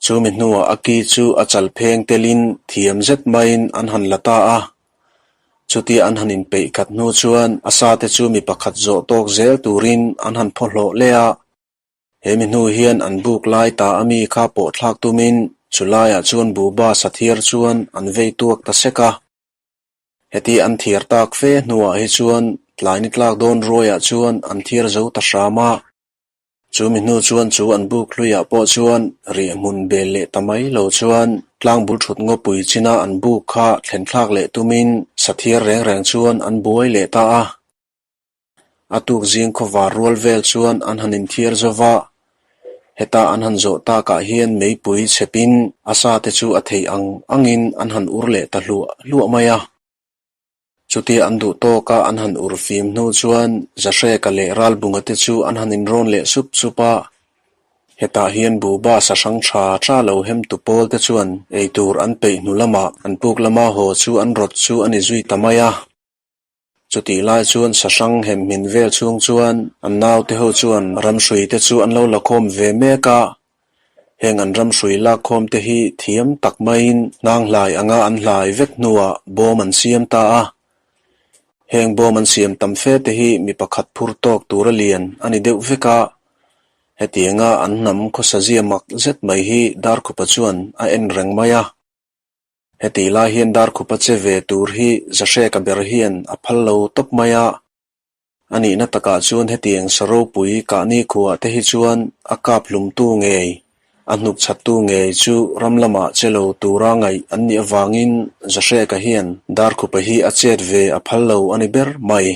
Chu mi hnuah a ki chu a chal pheng telin thiam zet maiin an han la ta a. Chutia an han inpeih khat hnu chuan a sate chu mi pakhat zawh tawk zel turin an han phaw hlawh leh a. He mi hnu hian an buk lai ta a mi kha pawh thlak tumin chu laiah chuan Buba sathiar chuan an vei tuak ta sek a. Heti an thiar tak fe hnuah hi chuan tlai ni tlak dawn ruaiah chuan an thiar zo ta hram a. Chu mi hnu chuan chu an buk hluiah pawh chuan riahhmun bel leh ta mai lo chuan tlangbul thut ngawpui china an buk kha thlen thlak leh tumin sathiar reng reng chuan an buai leh ta a. A tuk zing khawvar rual vel chuan an han inthiar zo va, heta an han zawh takah hian meipui chhepin a sa te chu a theih ang angin an han ur leh ta hluah hluah mai a. Chutia an duh tawka an han ur fim hnu chuan Zahreka leh Ralbunga te chu an han inrawn leh sup sup a. Hetah hian Buba sa hrang tha tha lo hem tu pawl te chuan eitur an peih hnu lamah an puk lama haw chu an rawt chu a ni zui ta mai a. Chutih lai chuan sa hrang hem hmin vel chhung chuan an naute ho chuan ramhrui te chu an lo la khawm ve mek a. Heng an ramhrui lakkhawm te hi thiam tak maiin hnang hlai anga an hlai vek hnuah bawm an siam ta a. Heng bawm an siam tam fe te hi mi pakhat phur tawk tura lian a ni deuh vek a. Hetianga an hnam khawsazia mak zet mai hi Darkhupa chuan a en reng mai a. Hetih lai hian Darkhupa che ve tur hi Zahreka ber hian a phal lo tawp mai a. A nihna takah chuan hetiang sa ropui kahni khuah te hi chuan a kap hlumtu ngei, a hnuk chhattu ngei chu ram lamah che lo tura ngaih an nih avangin Zahreka hian Darkhupa hi a chet ve a phal lo a ni ber mai.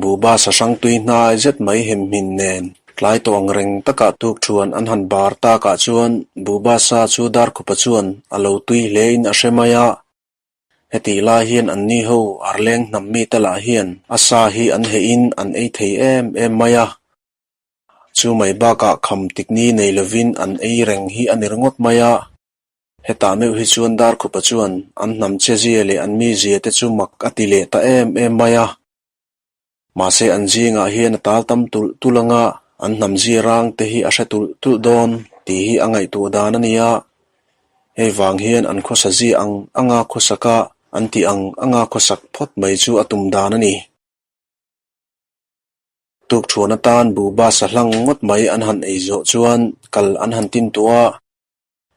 Buba sa hrang tui hnai zet mai hemhmin nen tlai tawh ang reng takah tukthuan an han bar takah chuan Buba sa chu Darkhupa chuan a lo tui hlein a hre mai a. Hetih lai hian anni ho arleng hnam mite lah hian a sa hi an hehin an ei thei em em mai a. Chu mai bakah kham tikni nei lovin an ei reng hi a ni ringawt mai a. Hetah meuh hi chuan Darkhupa chuan an hnam chezia leh an mizia te chu mak a ti leh ta em em mai a. Mahse an zingah hian a tal tam tulh tulh anga an hnam zia rang te hi a hre tulh tulh dawn tih hi a ngaihtuah dan a ni a. Hei vang hian an khawsa zia ang anga khawsak a, an tih ang anga khawsak phawt mai chu a tum dan a ni. Tukthuan atan buhba sa hlang ngawt mai an han ei zawh chuan kal an han tin tuah a.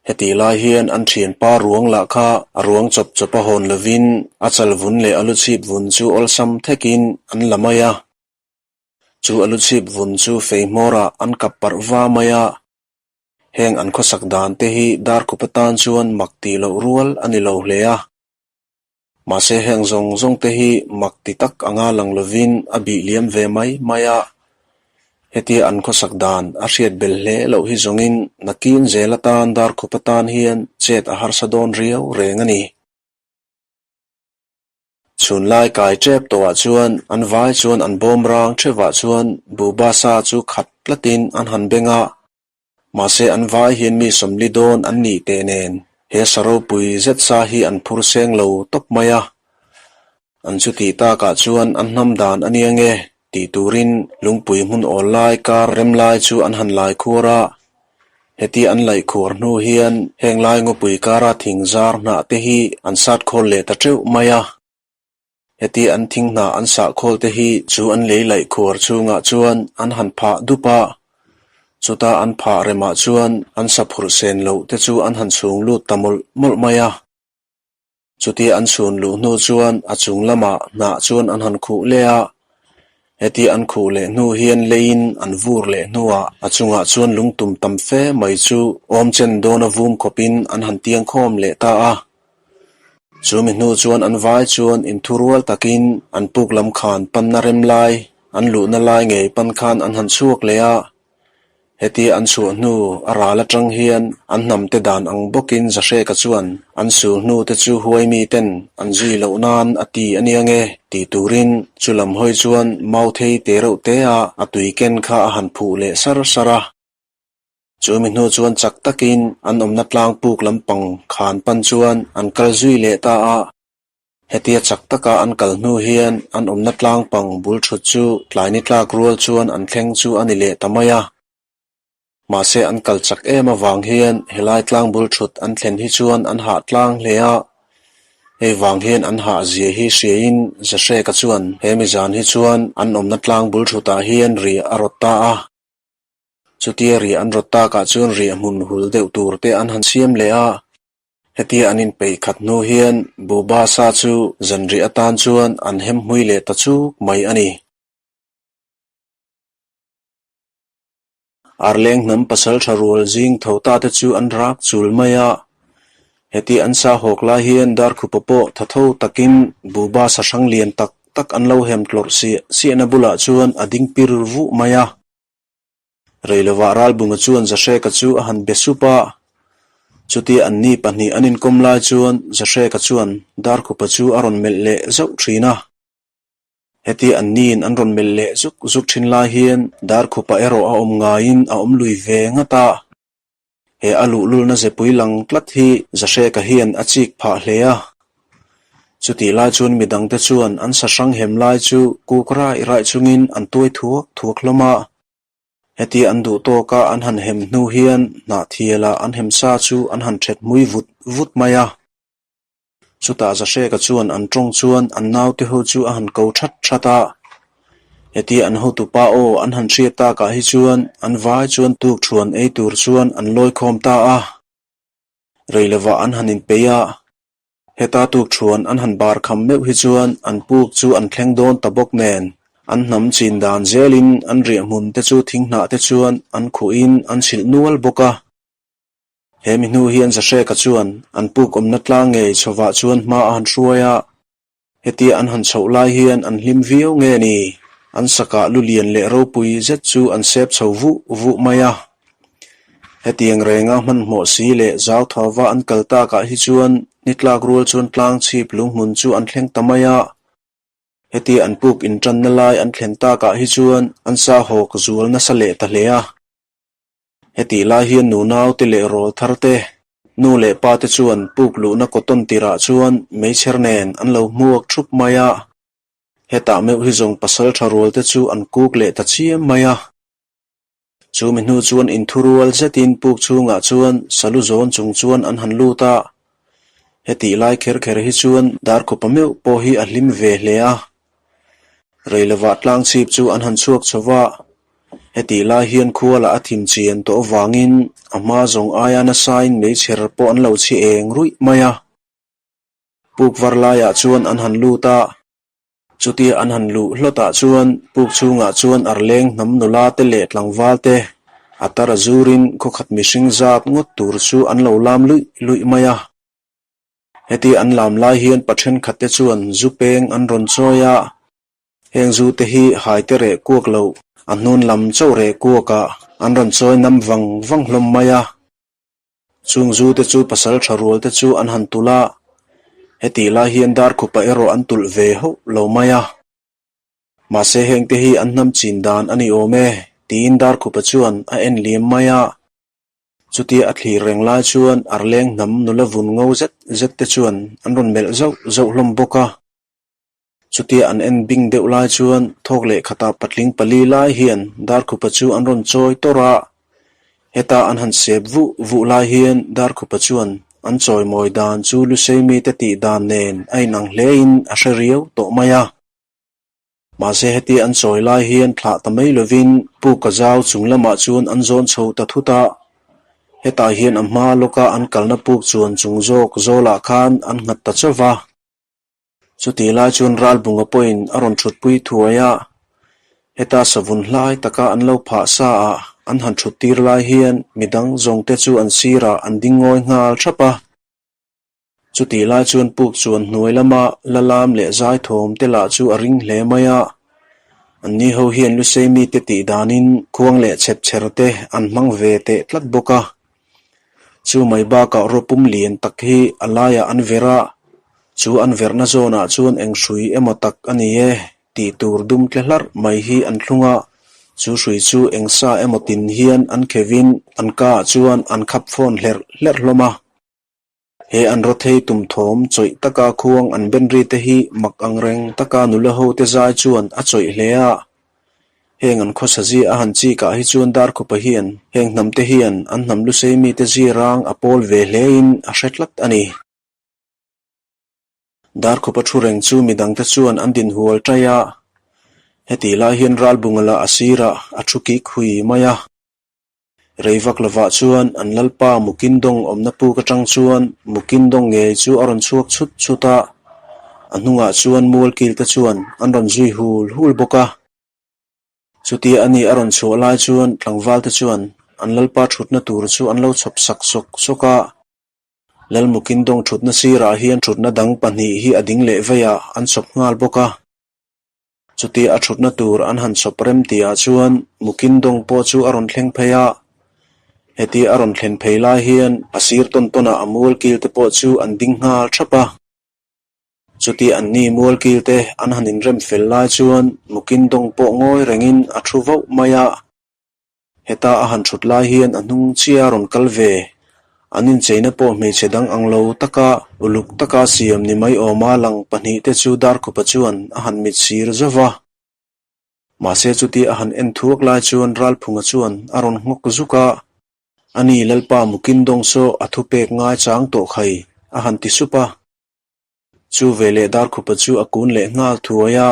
Hetih lai hian an thianpa ruang lah kha a ruang chawp chawp a hawn lovin a chal vun leh a lu chhip vun chu awlsam thekin an la mai a. Chu a lu chhip vun chu fei hmawrah an kap parh va mai a. Heng an khawsak dan te hi Darkhup atan chuan mak tih loh rual a ni lo hle a. Mahse heng zawng zawng te hi mak ti tak anga lang lovin a bih liam ve mai mai a. Hetia an khawsak dan a hriat bel hle loh hi zawngin nakin zel atan Darkhup atan hian chet a harsa dawn riau reng a ni. Chhun lai kai tep tawhah chuan an vai chuan an bawm rang thevah chuan Buba sa chu khat tlatin an han beng a. Mahse an vai hian mi sawmli dawn an nih teh nen he sa ropui zet sa hi an phur seng lo tawp mai a. An chu tih takah chuan an hnam dan a nia nge tih turin lungpui hmun awl lai kar rem lai chu an han lai khuar a. Heti an laih khuar hnu hian heng lai ngawpui kara thing zar hnah te hi an sat khawl leh ta teuh mai a. Heti an thing hnah an sah khawl te hi chu an lei laih khuar chhungah chuan an han phah dup a, chuta an phah remah chuan an sa phurh sen loh te chu an han chhung lut ta mawlh mawlh mai a. Chutia an chhun luh hnu chuan a chung lamah hnah chuan an han khuh leh a, heti an khuh leh hnu hian leiin an vur leh hnuah a chungah chuan lungtum tam fe mai chu awmchen dawna vum khawpin an han tiangkhawm leh ta a. Chu mi hnu chuan an vai chuan inthurual takin an puk lam khan panna rem lai, an luhna lai ngei pan khan an han chhuak leh a. Hetia an chhuah hnu a ral atang hian an hnamte dan ang bawkin Zahreka chuan an sul hnu te chu huai mi ten an zui loh nan a ti a nia nge tih turin chu lam hawi chuan Mauthei te reuh te a a tui ken kha a han phuh leh sar sar a. Chu mi hnu chuan chak takin an awmna tlang puk lampang khan pan chuan an kal zui leh ta a. Hetia chak taka an kal hnu hian an awmna tlang pang bul thut chu tlai ni tlak rual chuan an thleng chu a ni leh ta mai a. Mahse an kal chak em avang hian helai tlang bul thut an thlen hi chuan an hah tlang hle a. Hei vang hian an hah zia hi hriain Zahreka chuan he mi zan hi chuan an awmna tlang bul thutah hian riah a rawt ta a. Chutia riah an rawt takah chuan riah hmun hul deuh tur te an han siam leh a. Hetia an inpeih khat hnu hian Buba sa chu zanriah atan chuan an hem hmui leh ta chuk mai a ni. Arleng hnam pasaltha rual zing tho ta te chu an rak chul mai a. Hetia an sa hawk lai hian Darkhupa pawh tha tho takin Buba sa hrang lian tak tak an lo hem tlawrh siah siahna bulah chuan a ding pir vuh mai a. Reilovah Ralbunga chuan Zahreka chu a han be sup a. Chutia anni pahnih an inkawm lai chuan Zahreka chuan Darkhupa chu a rawn melh leh zauh thin a. Hetia anniin an rawn melh leh zuk zuk thin lai hian Darkhupa erawh a awm ngaiin a awm lui ve ngat a. He a luhlulna zepui lang tlat hi Zahreka hian a chik phah hle a. Chutih lai chuan midangte chuan an sa hrang hem lai chu kuk raih raih chungin an tuai thuak thuak hlawm a. Hetia an duh tawka an han hem hnu hian hnahthialah an hem sa chu an han ṭhet hmui vut vut mai a. Chutah Zahreka chuan an tawng chuan an naute ho chu a han ko that that a. Hetia an hotupa aw an han hriat takah hi chuan an vai chuan tukthuan ei tur chuan an lawi khawm ta a. Rei lovah an han inpeih a. Heta tukthuan an han bar kham meuh hi chuan an puk chu an thleng dawn ta bawk nen an hnam chin dan zelin an riahhmun te chu thinghnah te chuan an khuhin an chhilh nual bawk a. He mi hnu hian Zahreka chuan an puk awmna tlang ngei chhovah chuan hma a han hruai a, hetia an han chhoh lai hian an hlim viau nge ni? An sakah lu lian leh ropui zet chu an sep chho vuh vuh mai a. Hetiang renga hmanhmawh si leh zau thauva an kal takah hi chuan ni tlak rual chuan tlang chhip lunghmun chu an thleng ta mai a. Hetia an puk intanna lai an thlen takah hi chuan an sa hawk zual nasa leh ta hle a. Hetih lai hian nunaute leh rawl thar te, nu leh pa te chuan puk luhna cotton tirah chuan meichher nen an lo hmuak thup mai a. Hetah meuh hi zawng pasal tha rual te chu an kuk leh ta chiam mai a. Chu mi hnu chuan inthurual zetin puk chhungah chuan salu zawn chung chuan an han lut a. Hetih lai kher kher hi chuan Darkhupa meuh pawh hi a hlim ve hle a. Reilovah tlang chhip chu an han chhuak chho va, hetih lai hian khualah a thim chian tawh avangin a hma zawng aia nasain meichher pawh an lo chhi eng ruih mai a. Puk var laiah chuan an han lut a, chutia an han luh hlawtah chuan puk chhungah chuan arleng hnam nula te leh tlangval te a tar a zurin khawkhat mihring zat ngawt tur chu an lo lam luih luih mai a. Heti an lam lai hian pa thenkhatte chuan zu peng an rawn chawi a, heng zu te hi haite reh kuak loh a hnun lam chauh reh kuakah an rawn chawi nam vang vang hlawm mai a. Chung zu te chu pasal tha rual te chu an han tulh a, hetih lai hian darkhupa erawh an tulh ve hauh lo mai a. Mahse heng te hi an hnam chin dan a ni awm e, tiin darkhupa chuan a en liam mai a. Chutia a thlir reng lai chuan arleng hnam nula vun ngo zet zet te chuan an rawn melh zauh zauh hlawm bawk a. Chutia an en bing deuh lai chuan thawk leh khatah patling pali lai hian Darkhupa chu an rawn chawi tawrh a. Heta an han sep vuh vuh lai hian Darkhupa chuan an chawimawi dan chu Lusei mite tih dan nen a inang hlein a hre riau tawh mai a. Mahse heti an chawi lai hian thlah ta mai lovin Puka zau chung lamah chuan an zawn chho ta thut a. Hetah hian a hma lawka an kalna puk chuan chung zawk zawlah khan an nghat ta chauh va. Chutih lai chuan Ralbunga pawhin a rawn thutpui thuai a. Heta savun hlai taka an lo phah sa a an han thut tir lai hian midang zawngte chu an sirah an ding ngawi nghal thap a. Chutih lai chuan puk chuan hnuai lama la lam leh zai thawm te lah chu a ring hle mai a. Anni ho hian Lusei mite tih danin khuang leh chhep chher te an hmang ve teh tlat bawk a. Chu mai bakah rawpum lian tak hi a laiah an verh a, chu an verhna zawnah chuan eng hrui emaw tak a ni e tih tur dum tle hlarh mai hi an thlung a. Chu hrui chu eng sa emaw tin hian an khevin an kaah chuan an khap fawn hlerh hlerh hlawm a. He an rawthei tum thawm chawih taka khuang an ben ri te hi mak ang reng taka nula ho te zai chuan a chawih hle a. Heng an khawsa zia a han chikah hi chuan Darkhupa hian heng hnam te hian an hnam lusei mite zirang a pawl ve hlein a hre tlat a ni. Darkhupa thu reng chu midangte chuan an dinhual ṭai a, hetih lai hian Ralbunga lah a sirah a thu kik hui mai a. Rei vak lovah chuan an lalpa Mukindawng awmna puk aṭang chuan Mukindawng ngei chu a rawn chhuak chhut chhut a, a hnungah chuan Mualkilte chuan an rawn zui hul hul bawk a. Chutia a ni a rawn chhuah lai chuan tlangvalte chuan an lalpa ṭhutna tur chu an lo chhawp sak sawk sawk a. Lalmukindawng ṭhutna sirah hian ṭhutna dang pahnih hi a ding leh vei ah an chhawp nghal bawk a. Chutia a ṭhutna tur an han chhawp rem tihah chuan Mukindawng pawh chu a rawn thleng phei a. Hetia a rawn thlen phei lai hian a sir tawn tawnah a mual kil te pawh chu an ding nghal ṭhap a. Chutia anni mual kil te an han inrem fel lai chuan Mukindawng pawh ngawi rengin a ṭhu vauh mai a. Heta a han thut lai hian a hnung chiah a rawn kal ve. An incheina pawh hmeichhe dang ang lo taka uluk taka siam ni mai awma lang pahnihte chu Darkhupa chuan a han mit sir zauh va. Mahse chutia a han en thuak lai chuan Ralphunga chuan a rawn nghawk zuk a, Ani Lalpa Mukindawng saw a thupek ngai chang tawh khai, a han ti sup a. Chu veleh Darkhupa chu a kun leh nghal thuai a,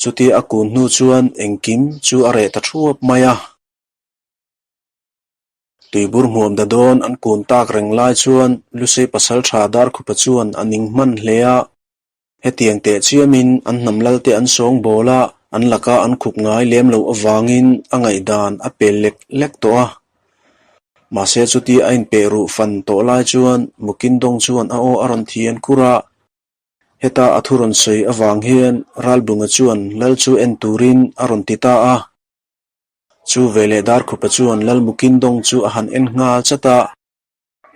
chutia a kun hnu chuan engkim chu a reh ta thuap mai a. Tuibur hmuam da dawn an kun tak reng lai chuan Lusei pasaltha Darkhupa chuan a ning hman hle a, hetiang teh chiamin an hnam lalte an sawng bawl a, an laka an khup ngai lem loh avangin a ngaihdan a pel lek lek tawh a. Mahse chuti a inpeh ruh fan tawh lai chuan Mukindawng chuan a aw a rawn thian kur a. Heta a thu rawn sawi avang hian Ralbunga chuan Lal chu en turin a rawn ti ta a. Chu veleh Darkhupa chuan Lal Mukindawng chu a han en nghal chat a.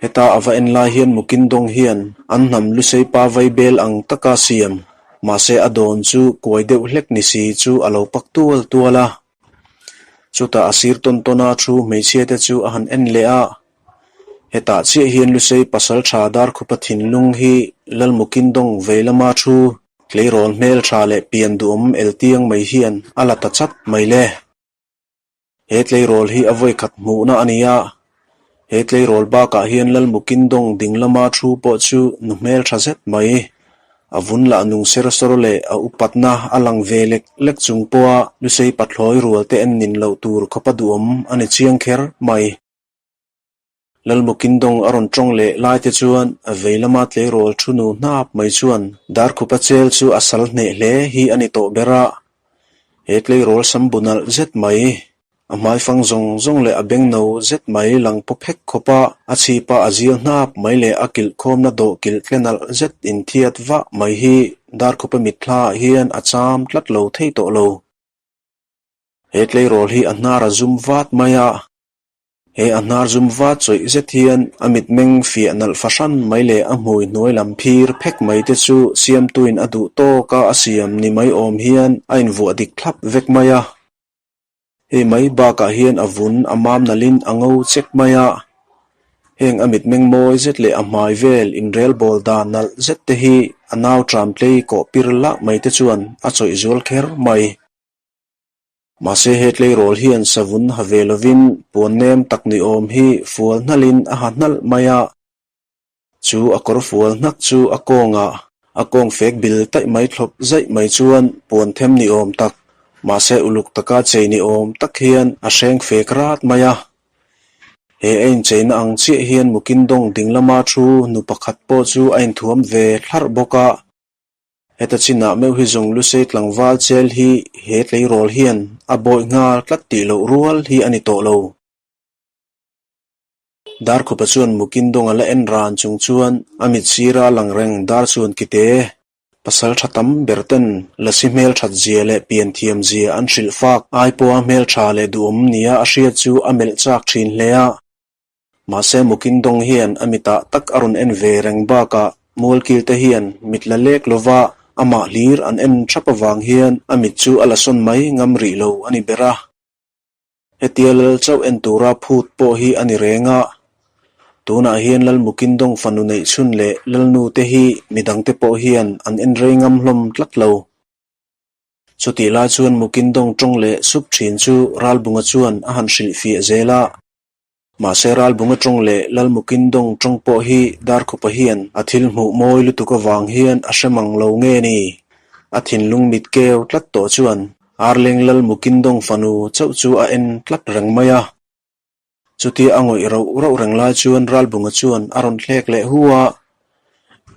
Heta a va en lai hian Mukindawng hian an hnam lusei pa vai bel ang taka siam, mahse a dawn chu kuai deuh hlek ni si chu a lo pak tual tual a. Chutah a sir tawn tawn a thu hmeichhia te chu a han en leh a, hetah chiah hian Lusei pasal tha Darkhupa thinlung hi Lalmukindawng vei lama thu tleirawl hmeltha leh pian duhawm eltiang mai hian a la ta chat mai le. He tleirawl hi a vawikhat hmuhna a ni a, he tleirawl bakah hian Lalmukindawng ding lama thu pawh chu nu hmeltha zet mai. A vun lah nung ser sawr leh a upatna a lang ve lek lek chung pawha Lusei pathlawi rual te en nin loh tur khawpa duhawm a ni chiang kher mai. Lalmukindawng a rawn tawng leh lai te chuan a vei lama tleirawl thu nu hnap mai chuan Darkhupa chel chu a sal hneh hle hi a ni tawh ber a. He tleirawl sam bu nalh zet mai, a hmaifang zawng zawng leh a bengno zet mai lang paw phek khawpa a chhipa a zil hnap mai leh a kilhkhawmna dawh kilh tle nalh zet inthiat vah mai hi Darkhupa mitthlaah hian a cham tlat lo thei tawh lo. He tleirawl hi a hnar a zum vat mai a. He a hnar zum vat chawih zet hian a mitmeng fiah nalh fahran mai leh a hmui hnuai lam phir phek mai te chu siamtuin a duh tawk a a siam ni mai awm hian a invuah dik thlap vek mai a. Hei mai bakah hian a vun a mam nalhin a ngo chek mai a. Heng a mitmeng mawi zet leh a hmai vel inrelbawl dan nalh zet te hi a nau tram tlei kawh pir lah mai te chuan a chawih zual kher mai. Mahse he tleirawl hian savun ha ve lovin puan nem tak ni awm hi fual hnalhin a ha hnalh mai a. Chu a kawr fual hnak chu a kawngah a kawng fek bil taih mai thlawp zaih mai chuan puan them ni awm tak, mahse uluk taka chei ni awm tak hian a hreng fek rat mai a. He a incheina ang chiah hian Mukindawng ding lama thu nu pakhat pawh chu a inthuam ve thlarh bawk a. Heta chinah meuh hi zawng Lusei tlangval chel hi he tleirawl hian a bawih nghal tlat tih loh rual hi a ni tawh lo. Darkhupa chuan Mukindawng a la en ran chung chuan a mit sira lang reng dar chuan kite pasal tha tam ber ten lasi hmelthat zia leh pian thiam zia an hrilh fak ai pawha hmeltha leh duhawm nia a hriat chu a melh chak thin hle a. Mahse Mukindawng hian a mitah tak a rawn en ve reng bakah Mualkil te hian mit la lek lova amah hlir an en thap avang hian a mit chu a la sawn mai ngam rih lo a ni ber a. Hetia lal chauh en tura phut pawh hi a ni reng a. Tunah hian Lal Mukindawng fanu neih chhun leh Lalnu te hi midangte pawh hian an en rei ngam hlawm tlat lo. Chutih lai chuan Mukindawng tawng leh sup thin chu Ralbunga chuan a han hrilhfiah zel a. Mahse Ralbunga tawng leh Lal Mukindawng tawng pawh hi Darkhupa hian a thil hmuh mawi lutuk avang hian a hre mang lo nge ni? A thinlung mit keu tlat tawh chuan Arleng Lal Mukindawng fanu chauh chu a en tlat reng mai a. Chutia a ngawih rauh rauh reng lai chuan Ralbunga chuan a rawn thlek leh hu a.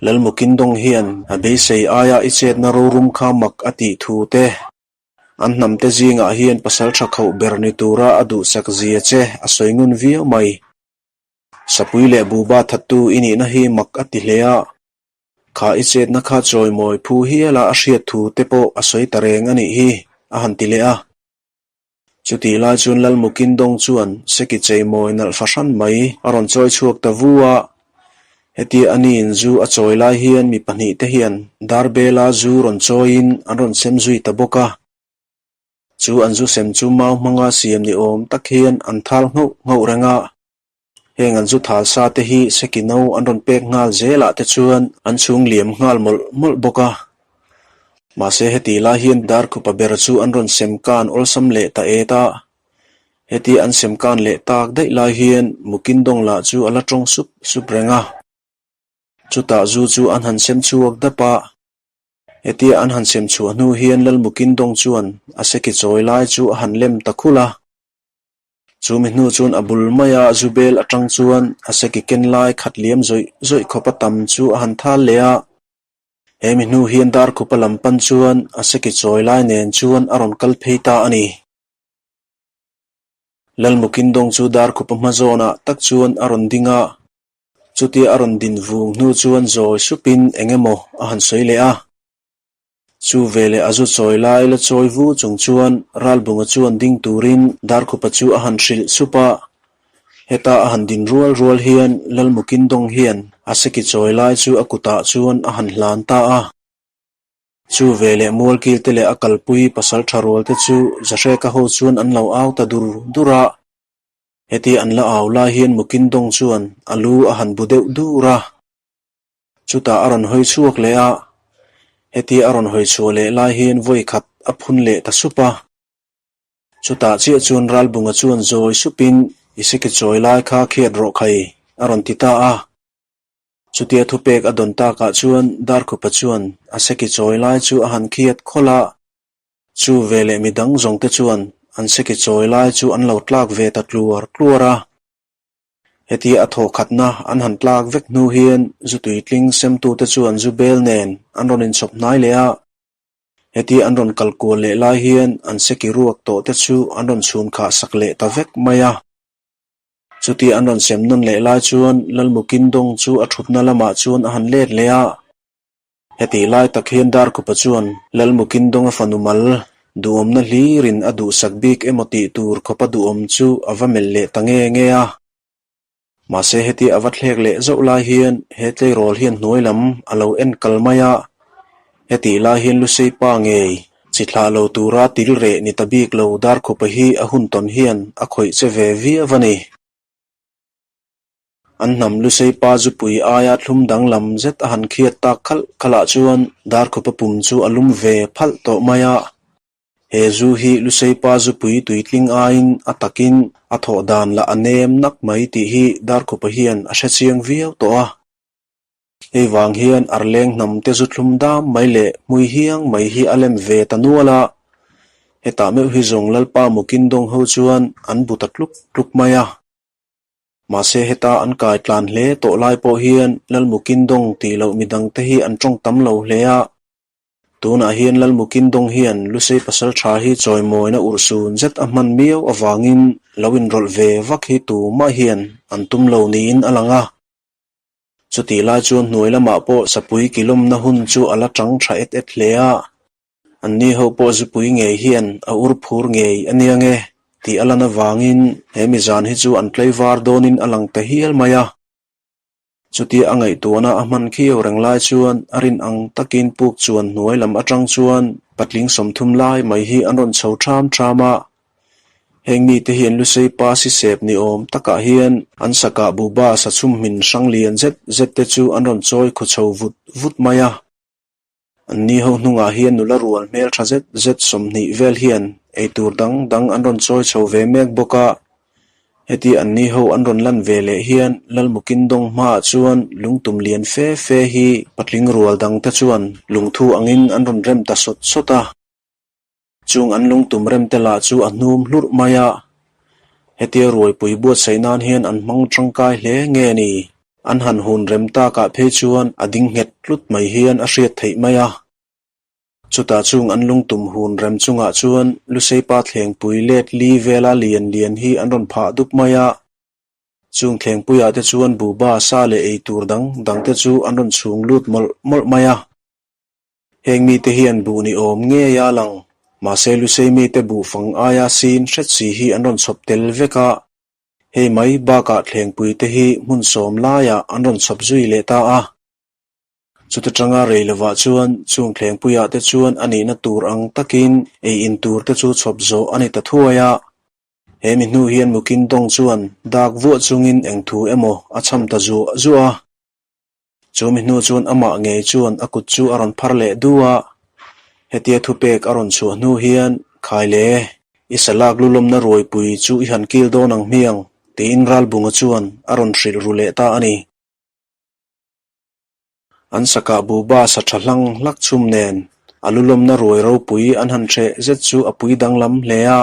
Lal Mukindawng hian a beisei aia i chetna rorum kha mak a tih thu te, An hnamte zingah hian pasal tha khauh ber ni tura a duhsak zia che a sawi ngun viau mai. Sapui leh buba thattu i nihna hi mak a ti hle a, kha i chetna kha chawimawi phu hiala a hriat thu te pawh a sawi ta reng a nih hi, a han ti leh a. Chutih lai chuan Lalmukindawng chuan seki cheimawi nalh fahran mai a rawn chawi chhuak ta vu a, Hetia a niin zu a chawi lai hian mi pahnihte hian darbela zu rawn chawiin an rawn sem zui ta bawk a. Chu an zu sem chu mau hmanga siam ni awm tak hian an thal nghauh nghauh reng a. Heng an zu thal sa te hi seki no an rawn pek nghal zelah te chuan an chhung liam nghal mawlh mawlh bawk a. Mahse heti lai hian darkhupa ber chu an rawn sem kan awlsam leh ta et a. Heti an sem kan leh tak daih lai hian Mukindawng lah chu a la tawng sup sup reng a. Chutah zu chu an han sem chhuak dap a. Hetia an han sem chhuah hnu hian Lal Mukindawng chuan a seki chawi lai chu a han lem ta khulh a. Chu mi hnu chuan a bul maia zu bel atang chuan a seki ken lai khat liam zawih zawih khawp a tam chu a han thal leh a. He mi hnu hian Darkhupa lam pan chuan a seki chawi lai nen chuan a rawn kal phei ta a ni. Lalmukindawng chu Darkhupa hma zawnah tak chuan a rawn ding a, chutia a rawn din vung hnu chuan zawi supin eng emaw a han sawi leh a. Chu veleh a zu chawi lai la chawi vu chung chuan Ralbunga chuan ding turin Darkhupa chu a han hrilh sup a. Heta a han din rual rual hian Lalmukindawng hian a seki chawi lai chu a kutah chuan a han hlan ta a. Chu veleh Mualkilte leh a kalpui pasal tha rualte chu Zahreka ho chuan an lo au ta dur dur a. Heti an la au lai hian Mukindawng chuan a lu a han bu deuh dur a. Chutah a rawn hawi chhuak leh a, hetia a rawn hawi chhuah leh lai hian vawi khat a phun leh ta sup a. Chutah chiah chuan Ralbunga chuan zawi supin i seki chawi lai kha khiat rawh khai a rawn ti ta a. Chutia thupek a dawn takah chuan Darkhupa chuan a seki chawi lai chu a han khiat khawlh a, chu veleh midang zawngte chuan an seki chawi lai chu an lo tlak ve ta tluar tluar a. Hetia a thawh khatna an han tlak vek hnu hian zu tuitling semtute chuan zu bel nen an rawn inchhawp hnai leh a. Hetia an rawn kal kual leh lai hian an seki ruak tawh te chu an rawn chhun khah sak leh ta vek mai a. Chutia an rawn sem nawn leh lai chuan Lalmukindawng chu a thutna lamah chuan a han let leh a. Hetih lai tak hian Darkhupa chuan Lalmukindawnga fanu mal duhawmna hlirin a duhsak bik emaw tih tur khawpa duhawm chu a va melh leh ta nge nge a. Mahse hetia a va thlek leh zauh lai hian he tleirawl hian hnuai lam a lo en kal mai a. Hetih lai hian Lusei pa ngei chi thlah lo tura til reh ni ta bik lo Darkhupa hi a hun tawn hian a khawih che ve viau a ni. An hnam Lusei pa zupui aia thlum danglam zet a han khiat tak khalh khalhah chuan Darkhupa pum chu a lum ve phalh tawh mai a. He zu hi Lusei pa zupui tuitling aiin a takin a thawh dan lah a nem nak mai tih hi Darkhupa hian a hre chiang viau tawh a. Hei vang hian arleng hnam te zu thlum dam mai leh hmui hiang mai hi a lem ve ta nual a. Hetah meuh hi zawng Lalpa Mukindawng ho chuan an bu ta tluk tluk mai a. Mahse heta an kai tlan hle tawh lai pawh hian Lalmukindawng tih loh midangte hi an tawng tam lo hle a. Tunah hian Lalmukindawng hian Lusei pasal tha hi chawimawina urhsun zet a hman miau avangin lo inrawlh ve vak hi tumah hian an tum lo niin a lang a. Chutih lai chuan hnuai lamah pawh sapui kilawmna hun chu a la tang tha et et hle a. Anni ho pawh zupui ngei hian a ur phur ngei a nia nge tih a lan avangin he mizan hi chu an tlaivar dawnin a lang ta hial mai a. Chutia a ngaihtuahna a hman khiau reng lai chuan a rin ang takin puk chuan hnuai lam atang chuan patling 30 lai mai hi an rawn chho ṭham ṭham a. Heng mite hian Lusei pa sisep ni awm takah hian an sakah buba sachhum hmin hrang lian zet zet te chu an rawn chawi khu chho vut vut mai a. An ni ho hnungah hian nula rual hmel tha zet zet 20 vel hian eitur dang dang an rawn chawi chho ve mek bawk a. Heti an ni ho an rawn lan ve leh hian Lalmukindawng hmaah chuan lungtum lian fe fe hi patling rual dang te chuan lungthu angin an rawn rem ta sawt sawt a. Chung an lungtum rem te lah chu a hnum hlurh mai a, hetia ruaipui buatsaih nan hian an hmang tangkai hle nge ni? An han hun rem takah phei chuan a ding nghet tlut mai hian a hriat theih mai a. Chutah chung an lungtum hun rem chungah chuan Luseipa thlengpui let li vela lian lian hi an rawn phah dup mai a. Chung thlengpuiah te chuan buba sa leh eitur dang dang te chu an rawn chhung lut mawlh mawlh mai a. Heng mite hian buh ni awm ngei a lang. Mahse Lusei mite buh fang aia sin hret si hi an rawn chhawp tel vek a. Hei mai bakah thlengpui te hi hmun sawm laiah an rawn chhawp zui leh ta a. Chuta tanga rei lovah chuan chung thlengpuiah te chuan a nihna tur ang takin ei in tur te chu chhawp zawh a ni ta thuai a. He mi hnu hian Mukindawng chuan dak vuah chungin eng thu emaw a chham ta zuah zuah a. Chu mi hnu chuan amah ngei chuan a kut chu a rawn phar leh du a, hetia thupek a rawn chhuah hnu hian, Khai le, i salak lulawmna ruaipui chu i han kil dawn ang hmiang, tiin Ralbunga chuan a rawn hrilh ru leh ta a ni. An sakah buba sa tha hlang hlak chhum nen a lulawmna ruai ropui an han hreh zet chu a pui danglam hle a.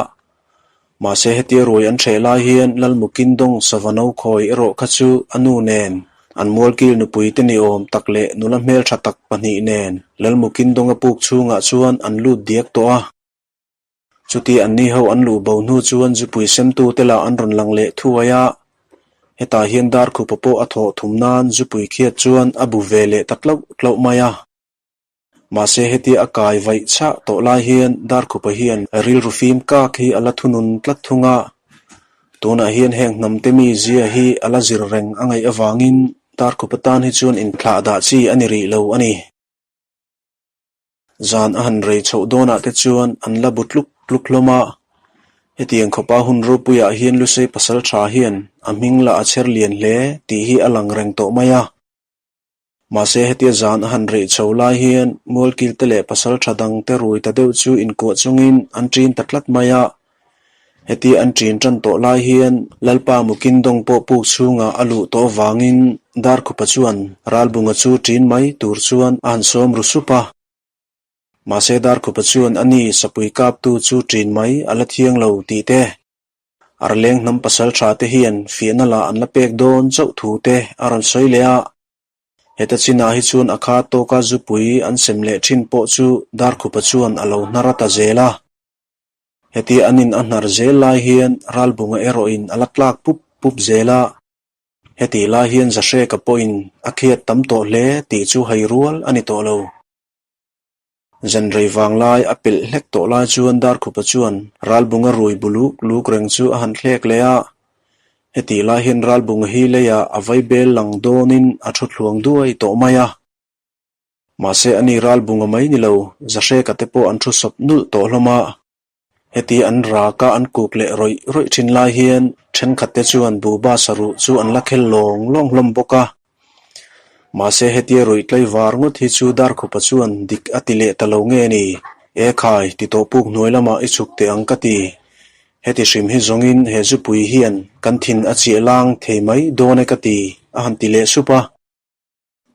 Mahse hetia ruai an hreh lai hian Lalmukindawng sava no khawi erawh kha chu a nu nen, an mualkil nupui te ni awm tak leh nula hmeltha tak pahnih nen Lalmukindawnga puk chhungah chuan an lut diak tawh a. Chuti anni ho an luh bo hnu chuan zupui semtu te lah an rawn lang leh thuai a, hetah hian Darkhupa pawh a thawh thum nan zupui khiat chuan a bu ve leh ta tlauh tlauh mai a. Mahse hetia a kai vaih chhah tawh lai hian Darkhupa hian rilru fim kak hi a la thunun tlat thung a, tunah hian heng hnamte mi zia hi a la zir reng a ngaih avangin Darkhupa tan hi chuan inthlah dah chi a ni rih lo a ni. Zan a han rei chhoh dawnah te chuan an la bu tluk tluk hlawm a, hetiang khawpa hun ropuiah hian Lusei pasal tha hian a hming lah a chher lian hle tih hi a lang reng tawh mai a. Mahse hetia zan a han rei chho lai hian Mualkilte leh pasal tha dangte rui ta deuh chu inkuah chungin an ṭin ta tlat mai a. Heti an ṭin ṭan tawh lai hian Lalpa Mukindawng pawh puk chhungah a luh tawh avangin Darkhupa chuan Ralbunga chu ṭin mai tur chuan a han sawm ru sup a. Mahse Darkhupa chuan a ni sapui kaptu chu ṭin mai a la thiang lo tih te, Arleng hnam pasal ṭha te hian fiahna lah an la pek dawn chauh thu te a rawn sawi leh a. Heta chinah hi chuan a kha tawka zupui an sem leh ṭhin pawh chu Darkhupa chuan a lo hnar a ta zel a. Heti an in a hnar zel lai hian Ralbunga erawhin a la tlak pup pup zel a. Heti lai hian Zahreka pawhin a khiat tam tawh hle tih chu hai rual a ni tawh lo. Zanrei vang lai a pelh hlek tawh lai chuan Darkhupa chuan Ralbunga rui bu luk luk reng chu a han thlek leh a. Heti lai hian Ralbunga hi leiah a vaibel lang dawnin a thu thluang duai tawh mai a. Mahse a ni Ralbunga mai ni lo, Zahreka te pawh an thu sawp nulh tawh hlawm a. Heti an raka an kuk leh rawih rawih thin lai hian thenkhat te chuan buhba saruh chu an la khel lawng lawng hlawm bawk a. Mahse hetia ruih tlaivar ngawt hi chu Darkhupa chuan dik a ti leh ta lo nge ni? E khai, ti tawh puk hnuai lamah i chhuk teh ang ka ti. Heti hrim hi zawngin he zupui hian kan thin a chiah lang thei mai dawn e ka ti, a han ti leh sup a.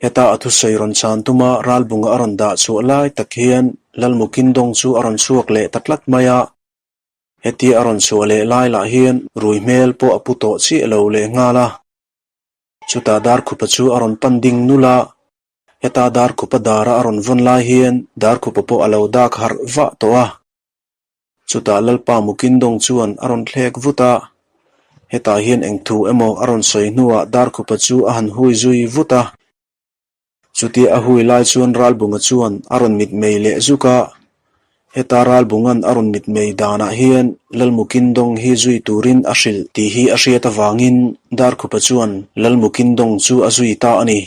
Heta a thusawi rawn chhan tuma Ralbunga a rawn dah chhuah lai tak hian Lalmukindawng chu a rawn chhuak leh ta tlat mai a. Hetia a rawn chhuah leh lai lah hian rui hmel pawh a pu tawh chiah lo leh nghal a. Chutah Darkhupa chu a rawn pan ding nul a, heta Darkhupa dara a rawn vawn lai hian Darkhupa pawh a lo dak harh vah tawh a. Chutah Lalpa Mukindawng chuan a rawn thlek vut a, hetah hian eng thu emaw a rawn sawi hnuah Darkhupa chu a han hui zui vut a. Chutia a hui lai chuan Ralbunga chuan a rawn mitmei leh zuk a, heta Ralbunga'n a rawn mitmei danah hian Lalmukindawng hi zui turin a hrilh tih hi a hriat avangin Darkhupa chuan Lalmukindawng chu a zui ta a ni.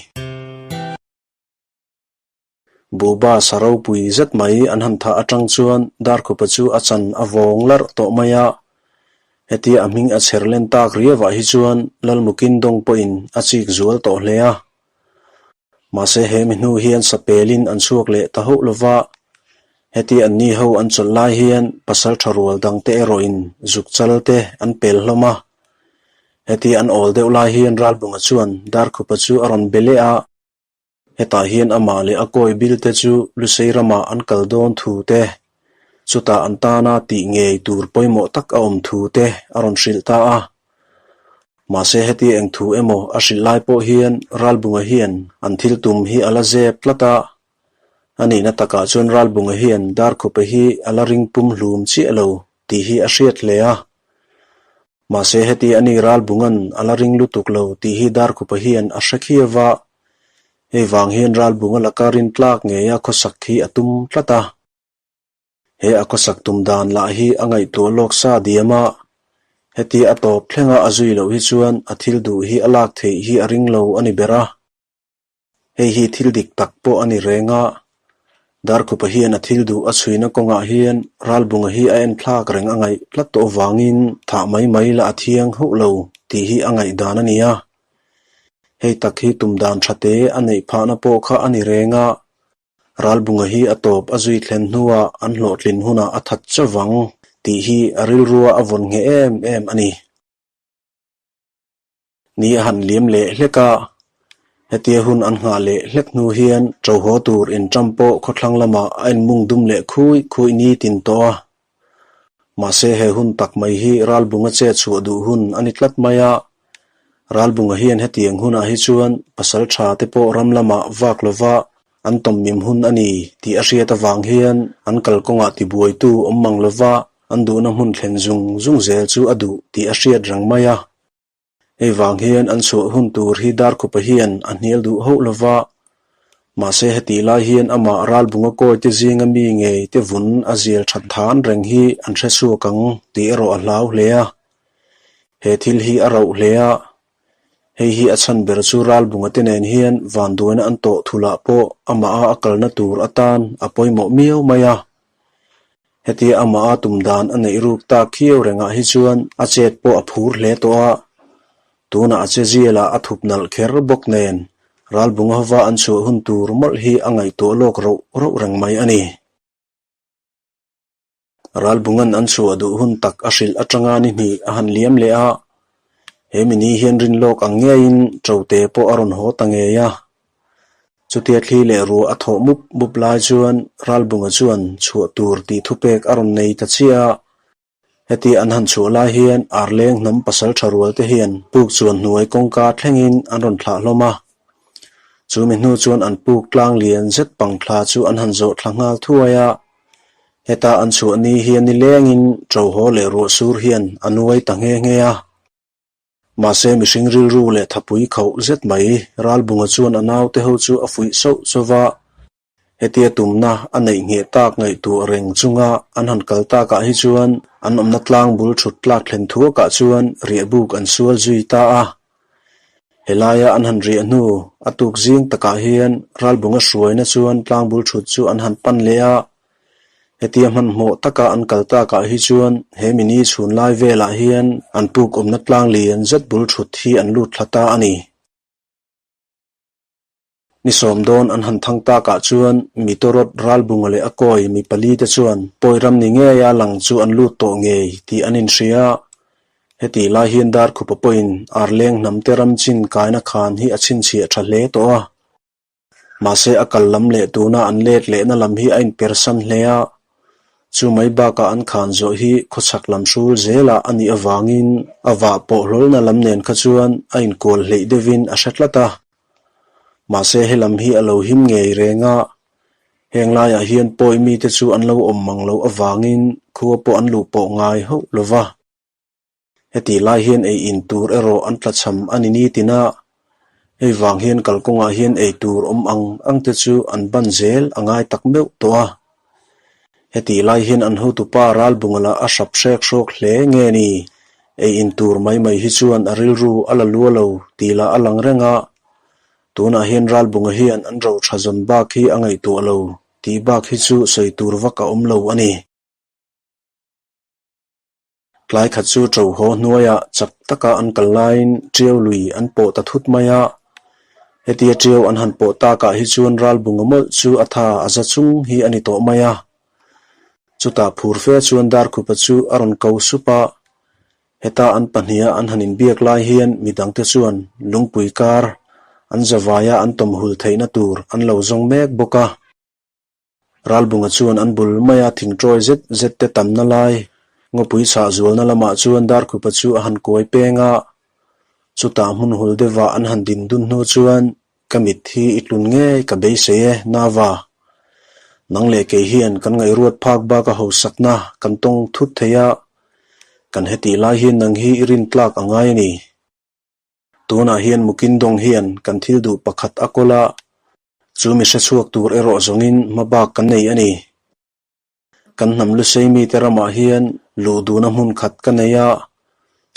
Buhba sa ropui zet mai an han thah atang chuan Darkhupa chu a chan a vawng larh tawh mai a. Hetia a hming a chher len tak riauah hi chuan Lalmukin dawng pawhin a chik zual tawh hle a. Mahse he mi hnu hian sapelin an chhuak leh ta hauh lova, heti an ni ho an chawlh lai hian pasal tha rual dangte erawhin zuk chal te an pel hlawm a. Heti an awl deuh lai hian Ralbunga chuan Darkhupa chu a rawn be leh a. Hetah hian amah leh a kawi bil te chu Lusei ramah an kal dawn thu te, chutah an tana tih ngei tur pawimawh tak a awm thu te a rawn hrilh ta a. Mahse heti eng thu emaw a hrilh lai pawh hian Ralbunga hian an thil tum hi a la zep tlat a. A nihna takah chuan Ralbunga hian Darkhupa hi a la ring pum hlum chiah lo tih hi a hriat hle a. Mahse heti a ni Ralbunga'n a la ring lutuk lo tih hi Darkhupa hian a hre khiau va, hei vang hian Ralbunga laka rin tlak ngeia khawsak hi a tum tlat a. He a khawsak tum dan lah hi a ngaihtuah lawk sa diam a, heti a tawp thlenga a zui loh hi chuan a thil duh hi a lak theih hi a ring lo a ni ber a. Hei hi thil dik tak pawh a ni reng a, Darkhupa hian a thil duh a chhuina kawngah hian Ralbunga hi a enthlak reng a ngaih tlat tawh avangin thah mai mai la a thiang hauh lo tih hi a ngaihdan a ni a. Hei tak hi tum dan tha te a neih phahna pawh kha a ni reng a, Ralbunga hi a tawp a zui thlen hnuah an hlawhtlin hunah a that chavang tih hi a rilrua a vawn ngheh em em a ni. Ni a han liam leh hlek a, hetia hun an nghah leh hlek hnu hian ṭo haw tur inṭam pawh khawthlang lamah a inmung dum leh khui khui ni tin tawh a. Mahse he hun tak mai hi Ralbunga che chhuah duh hun a ni tlat mai a, Ralbunga hian hetiang hunah hi chuan pasal ṭha te pawh ram lamah vak lova an tawmmim hun a ni tih a hriat avang hian an kalkawngah tibuaitu awm mang lova an duhna hmun thlen zung zung zel chu a duh tih a hriat reng mai a. Hei vang hian an chhuah hun tur hi Darkhupa hian a hnial duh hauh lo va, mahse hetih lai hian amah Ralbunga kawite zinga mi ngei te vun a zial that than reng hi an hre chhuak ang tih erawh a hlau hle a. He thil hi a rauh hle a, hei hi a chhan ber chu Ralbunga te nen hian vanduaina an tawh thulah pawh amaha a kalna tur atan a pawimawh miau mai a. Hetia amah a tum dan a neih ruk tak khiau rengah hi chuan a chet pawh a phur hle tawh a, tunah a che zialah a thup nalh kher bawk nen Ralbunga hova an chhuah hun tur mawlh hi a ngaihtuah lawk roh roh reng mai a ni. Ralbunga'n an chhuah duh hun tak a hrilh atanga ni hnih a han liam leh a, he mi ni hian rin lawk ang ngeiin Ṭote pawh a rawn haw ta ngei a. Chutia thli leh ruah a thawh mup mup lai chuan Ralbunga chuan chhuah tur tih thupek a rawn nei ta chiah a. Heti an han chhuah lai hian Arleng hnam pasal tha rual te hian puk chuan hnuai kawngka thlengin an rawn thlah hlawm a. Chu mi hnu chuan an puk tlang lian zet pang thla chu an han zawh thla nghal thuai a. Heta an chhuah ni hian nilengin ṭo haw leh ruah sur hian a nuai ta nghe nghe a. Mahse mihring rilru leh thapui khauh zet mai Ralbunga chuan a naute ho chu a fuih sauh sauh va, hetia tumna a neih ngheh tak ngaihtuah reng chunga an han kal takah hi chuan an awmna tlang bul thut tlak thlen thuakah chuan riahbuk an sual zui ta a. Helaia an han riah hnu a tuk zing takah hian Ralbunga hruaina chuan tlang bul thut chu an han pan leh a, Hetia hmanhmawh taka an kal takah hi chuan he mini chhun lai velah hian an puk awmna tlang lian zet bul thut hi an lut thla ta a ni. Ni sawm dawn an han thang takah chuan mi tawrawt Ralbunga leh a kawi mi pali te chuan pawi ram ni ngeia lang chu an lut tawh ngei tih an inhria. Hetih lai hian Darkhupa pawhin Arleng hnamte ram chin kaina khan hi a chhinchhiah tha hle tawh a. Mahse a kal lam leh tuna an let lehna lam hi a inpersan hle a, chu mai bakah an khan zawh hi khawchhak lam hrul zelah a nih avangin a vah pawh hlawlna lam nen kha chuan a inkual hleih deuhin a hre tlat a. Mahse he lam hi a lo him ngei reng a, heng laiah hian pawi mite chu an lo awm mang loh avangin khua pawh an luh pawh ngai hauh lo va. Hetih lai hian ei in tur erawh an tlachham a ni nitin a, hei vang hian kalkawngah hian ei tur awm ang ang te chu an ban zel a ngai tak meuh tawh a. Hetih lai hian an hotupa Ralbunga lah a hrap hrek hrawk hle nge ni, ei in tur mai mai hi chuan a rilru a la lua lo tih lah a lang reng a, tunah hian Ralbunga hian an ro tha zawn bak hi a ngaihtuah lo tih bak hi chu sawi tur vak a awm lo a ni. Tlai khat chu ṭo haw hnuaiah chak taka an kal laiin ṭiau lui an pawh ta thut mai a. Hetia ṭiau an han pawh takah hi chuan Ralbunga mawlh chu a tha a za chung hi a ni tawh mai a. Chutah phur fe chuan Darkhupa chu a rawn ko sup a. Heta an pahniha an han inbiak lai hian midangte chuan lungpui kar an zavaia an tawmhul theihna tur an lo zawng mek bawk a. Ralbunga chuan an bul maia thingṭawi zet zet te tamna lai ngawpui chhah zualna lamah chuan Darkhupa chu a han kuai peng a. Chutah hmun hul deuhah an han din dun hnu chuan Ka mit hi i tlun ngei ka beisei e, Nava. Nang leh kei hian kan ngaihruat phak bak a hausakna kan tawng thut thei a, kan hetih lai hian nang hi i rintlak a ngai a ni. Tunah hian Mukindawng hian kan thil duh pakhat a kawl a, chu mi hrechhuak tur erawh zawngin hmabak kan nei a ni. Kan hnam lusei mite ramah hian luh duhna hmun khat ka nei a,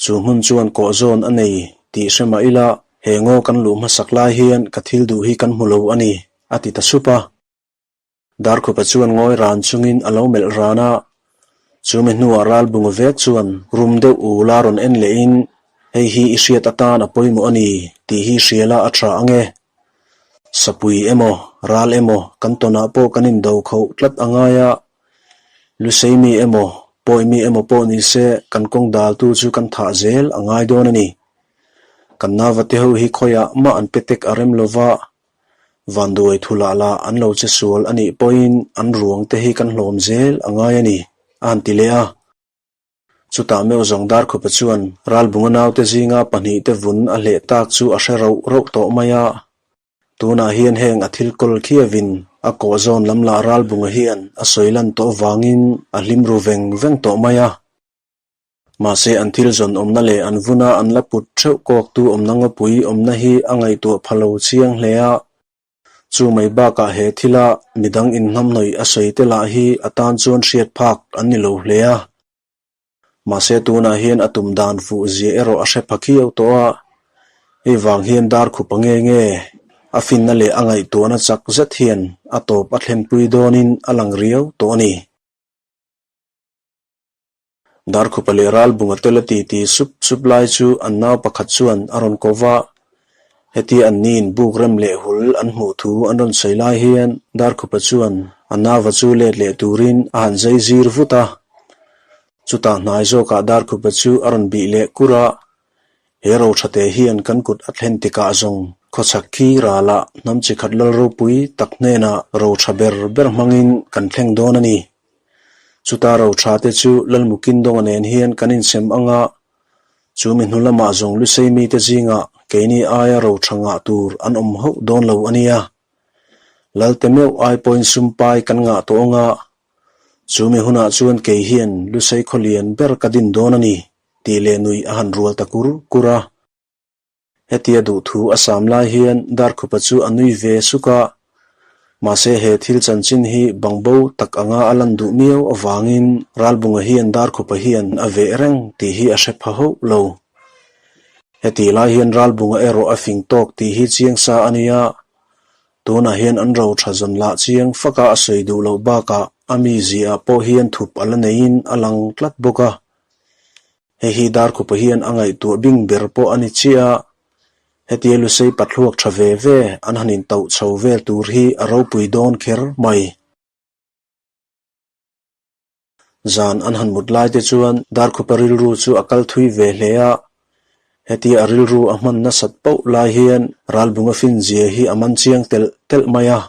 chu hmun chuan kawh zawn a nei tih hre mah ila he ngaw kan luh hmasak lai hian ka thil duh hi kan hmu lo a ni, a ti ta sup a. Darkhupa chuan ngawi ran chungin a lo melh ran a, chumi hnuah Ralbunga vek chuan rum deuh ul a rawn en lehin, Hei hi i hriat atan a pawimawh a ni tih hi hriala a tha ang e. Sapui emaw, ral emaw kan tawnah pawh kan indo khoh tlat a ngai a, Lusei mi emaw, pawi mi emaw pawh ni se kan kawng daltu chu kan thah zel a ngai dawn a ni. Kan navate ho hi khawiah mah an petek a rem lova, Vanduai thulah lah an lo che sual a nih pawhin an ruang te hi kan hlawm zel a ngai a ni, a han ti leh a. Chutah meuh zawng Darkhupa chuan Ralbunga naute zinga pahnihte vun a hleh tak chu a hre rauh rauh tawh mai a. Tunah hian heng a thil kawl khiavin a kawh zawn lam lah Ralbunga hian a sawi lan tawh vangin a hlim ru veng veng tawh mai a. Mahse an thil zawn awmna leh an vuna an la put theuh kawktu awmna ngawpui awmna hi a ngaihtuah pha lo chiang hle a. Chu mai bakah he thila midang inhnamhnawih a sawi te lah hi a tan chuan hriat phak an ni lo hle a. Mahse tunah hian a tum dan fuh zia erawh a hre pha khiau tawh a. Hei vang hian dar khupa nge nge a finna leh a ngaihtuahna chak zet hian a tawp a thlenpui dawnin a lang riau tawh a ni. Darkhupa leh Ralbunga tel a titi sup sup lai chu an nau pakhat chuan a rawn ko va. Hetia an niin buk rem leh hul an hmuh thu an rawn sawi lai hian Darkhupa chuan a nauva chu let leh turin a han zai zir vut a. Chutah hnai zawkah Darkhupa chu a rawn bih leh kur a, He rothate hian kan kut a thlen tikah zawng khawchhak khi ralah hnam chi khat lal ropui tak hnenah rotha ber ber hmangin kan thleng dawn a ni. Chuta rotha te chu Lalmukindonga nen hian kan insem ang a, chu mi hnu lamah zawng Lusei mite zingah keini aia rotha ngah tur an awm hauh dawn lo a nia. Lalte meuh ai pawhin sumpai kan ngah tawh ang a, chu mi hunah chuan kei hian Lusei khawlian ber ka din dawn a ni. Tih leh nuih a han rual ta kur kur a. Hetia duhthu a sam lai hian Darkhupa chu a nui ve suk a, mahse he thil chanchin hi bangbo tak anga a lan duh miau avangin Ralbunga hian Darkhupa hian a veh reng tih hi a hre pha hauh lo. Hetih lai hian Ralbunga erawh a fing tawk tih hi chiang sa a nia, Tunah hian an ro tha zawn lah chiang faka a sawi duh loh bakah a mizia pawh hian thup a la neiin a lang tlat bawk a. Hei hi Darkhupa hian a ngaihtuah bing ber pawh a ni chiah a, hetia Lusei pathluak tha ve ve an han intauh chho vel tur hi a ropui dawn kher mai. Zan an han mut lai te chuan Darkhupa rilru chu a kal thui ve hle a, hetia a rilru a hman nasat poh lai hian Ralbunga finzia hi a man chiang telh telh mai a.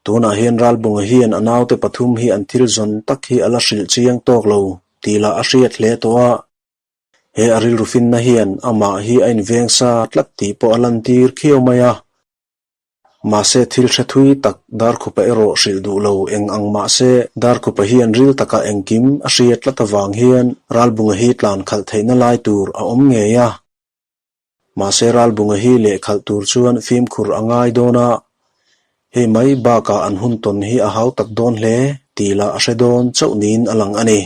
Tunah hian Ralbunga hian a naute pathum hi an thil zawn tak hi a la hrilh chiang tawk lo tih lah a hriat hle tawh a. He a rilru finna hian amah hi a inveng sa tlat tih pawh a lantir khiau mai a. Mahse thil hre thui tak Darkhupa erawh hrilh duh lo eng ang mahse Darkhupa hian ril taka engkim a hriat tlat avang hian Ralbunga hi tlan khalh theihna lai tur a awm ngei a. Mahse Ralbunga hi lehkhalh tur chuan fimkhur a ngai dawn a, hei mai bakah an hun tawn hi a hau tak dawn hle tih lah a hre dawn chauh niin a lang a ni.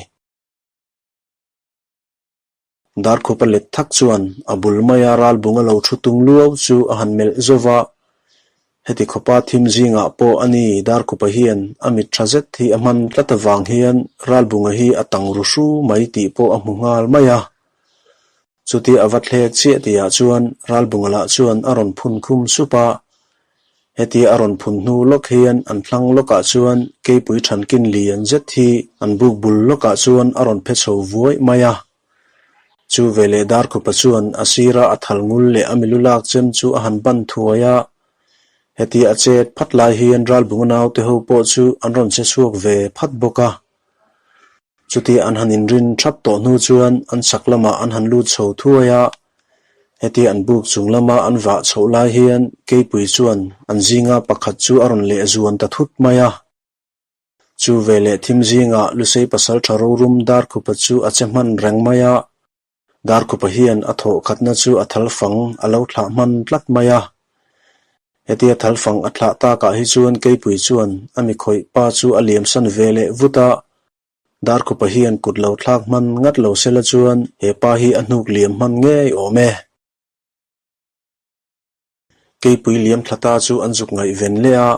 Darkhupa let thak chuan a bul maia Ralbunga lo thu tung luau chu a han melh zauh va. Heti khawpa thim zingah pawh a ni Darkhupa hian a mit tha zet hi a hman tlat avang hian Ralbunga hi a tang ru hru mai tih pawh a hmu nghal mai a. Chutia a va thlek chiah tihah chuan Ralbunga lah chuan a rawn phun khum sup a. Hetia a rawn phun hnu lawk hian an thlang lawkah chuan keipui thankin lian zet hi an buk bul lawkah chuan a rawn phe chho vuai mai a. Chu veleh Darkhupa chuan a sira a thal ngul leh a milu lak chem chu a han ban thuai a. Hetia a chet phat lai hian Ralbunga naute ho pawh chu an rawn che chhuak ve phat bawk a. Chutia an han inrin thap tawh hnu chuan an chak lamah an han lut chho thuai a. Hetia an buk chung lama an vah chhoh lai hian Keipui chuan an zinga pakhat chu a rawn leh zuan ta thut mai a. Chu veleh thim zingah Lusei pasal tha rorum Darkhupa chu a che hman reng mai a. Darkhupa hian a thawh khatna chu a thal fang a lo thlah hman tlat mai a. Hetia thal fang a thlah takah hi chuan Keipui chuan a mi khawih pa chu a liamsan ve leh vut a. Darkhupa hian kut lo thlak hman ngat lo sela chuan he pa hi a hnuk liam hman ngei awm e. Keipui liam thla ta chu an zuk ngaih ven leh a,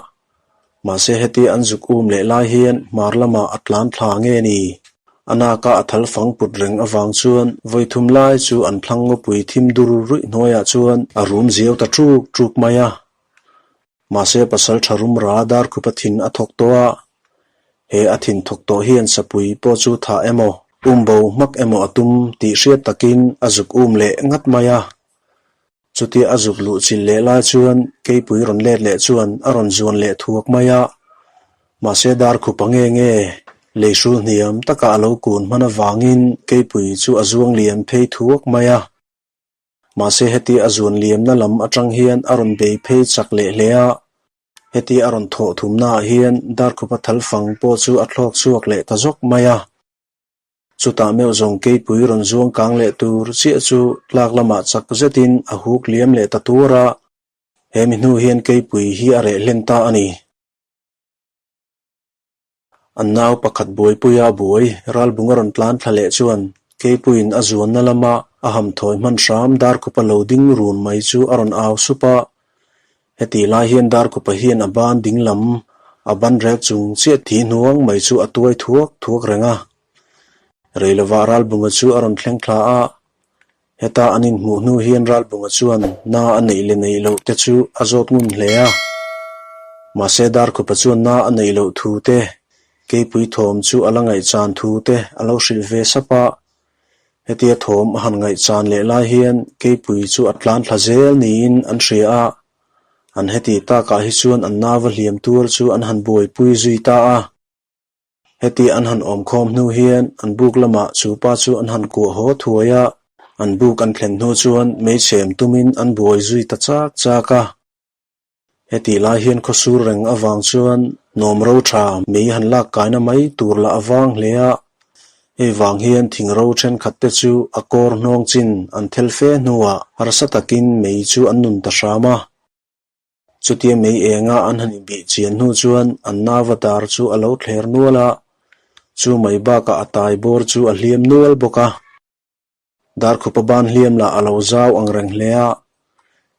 mahse hetia an zuk um leh lai hian hmar lamah a tlan thla nge ni? A naka a thal fang put reng avang chuan vawi thum lai chu an thlang ngawpui thim dur ruih hnuaiah chuan a rum ziau ta ṭuk ṭuk mai a. Mahse pasal tha rum ra Darkhupa thin a thawk tawh a, he a thin thawk tawh hian sapui pawh chu thah emaw, um bo hmak emaw a tum tih hriat takin a zuk um leh ngat mai a. Chutia a zuk luh chilh leh lai chuan keipui rawn let leh chuan a rawn zuan leh thuak mai a, mahse Darkhupa nge nge lei hrul hniam taka a lo kun hman avangin keipui chu a zuang liam phei thuak mai a. Mahse heti a zuan liamna lam atang hian a rawn bei phei chak leh hle a, heti a rawn thawh thumnaah hian Darkhupa thal fang pawh chu a thlawk chhuak leh ta zawk mai a. Chutah meuh zawng keipui rawn zuang kang leh tur chiah chu tlak lamah chak zetin a huk liam leh ta tur a, he mi hnu hian keipui hi a reh hlen ta a ni. An nau pakhat buaipuia buai ralbung a rawn tlan thla leh chuan keipuiin a zuanna lama a hamthawi hman hram Darkhupa lo ding run mai chu a rawn au sup a. Hetih lai hian Darkhupa hian a ban ding lam a ban rek chung chiah thi hnuang mai chu a tuai thuak thuak reng a. Reilovah Ralbunga chu a rawn thleng thla a, heta an inhmuh hnu hian Ralbunga chuan na a neih leh neih loh te chu a zawt ngun hle a. Mahse Darkhupa chuan na a neih loh thu te, keipui thawm chu a la ngaihchan thu te a lo hrilh ve sap a. Hetia thawm a han ngaihchan leh lai hian keipui chu a tlan thla zel niin an hria a, an heti takah hi chuan an nava hliam tuar chu an han buaipui zui ta a. Heti an han awm khawm hnu hian an buk lamah chu pa chu an han kuah haw thuai a, an buk an thlen hnu chuan meichhem tumin an buai zui ta chak chak a. Hetih lai hian khawsur reng avang chuan nawm ro tha mei han lak kaina mai tur lah a vang hle a, hei vang hian thing ro thenkhat te chu a kawr hnawng chin an thel fe hnuah harsa takin mei chu an nun ta hram a. Chutia mei enga an han inbih chian hnu chuan an nava dar chu a lo thler nual a, chu mai bakah a tai bawr chu a hliam nual bawk a. Darkhupa ban hliam lah a lo zau ang reng hle a,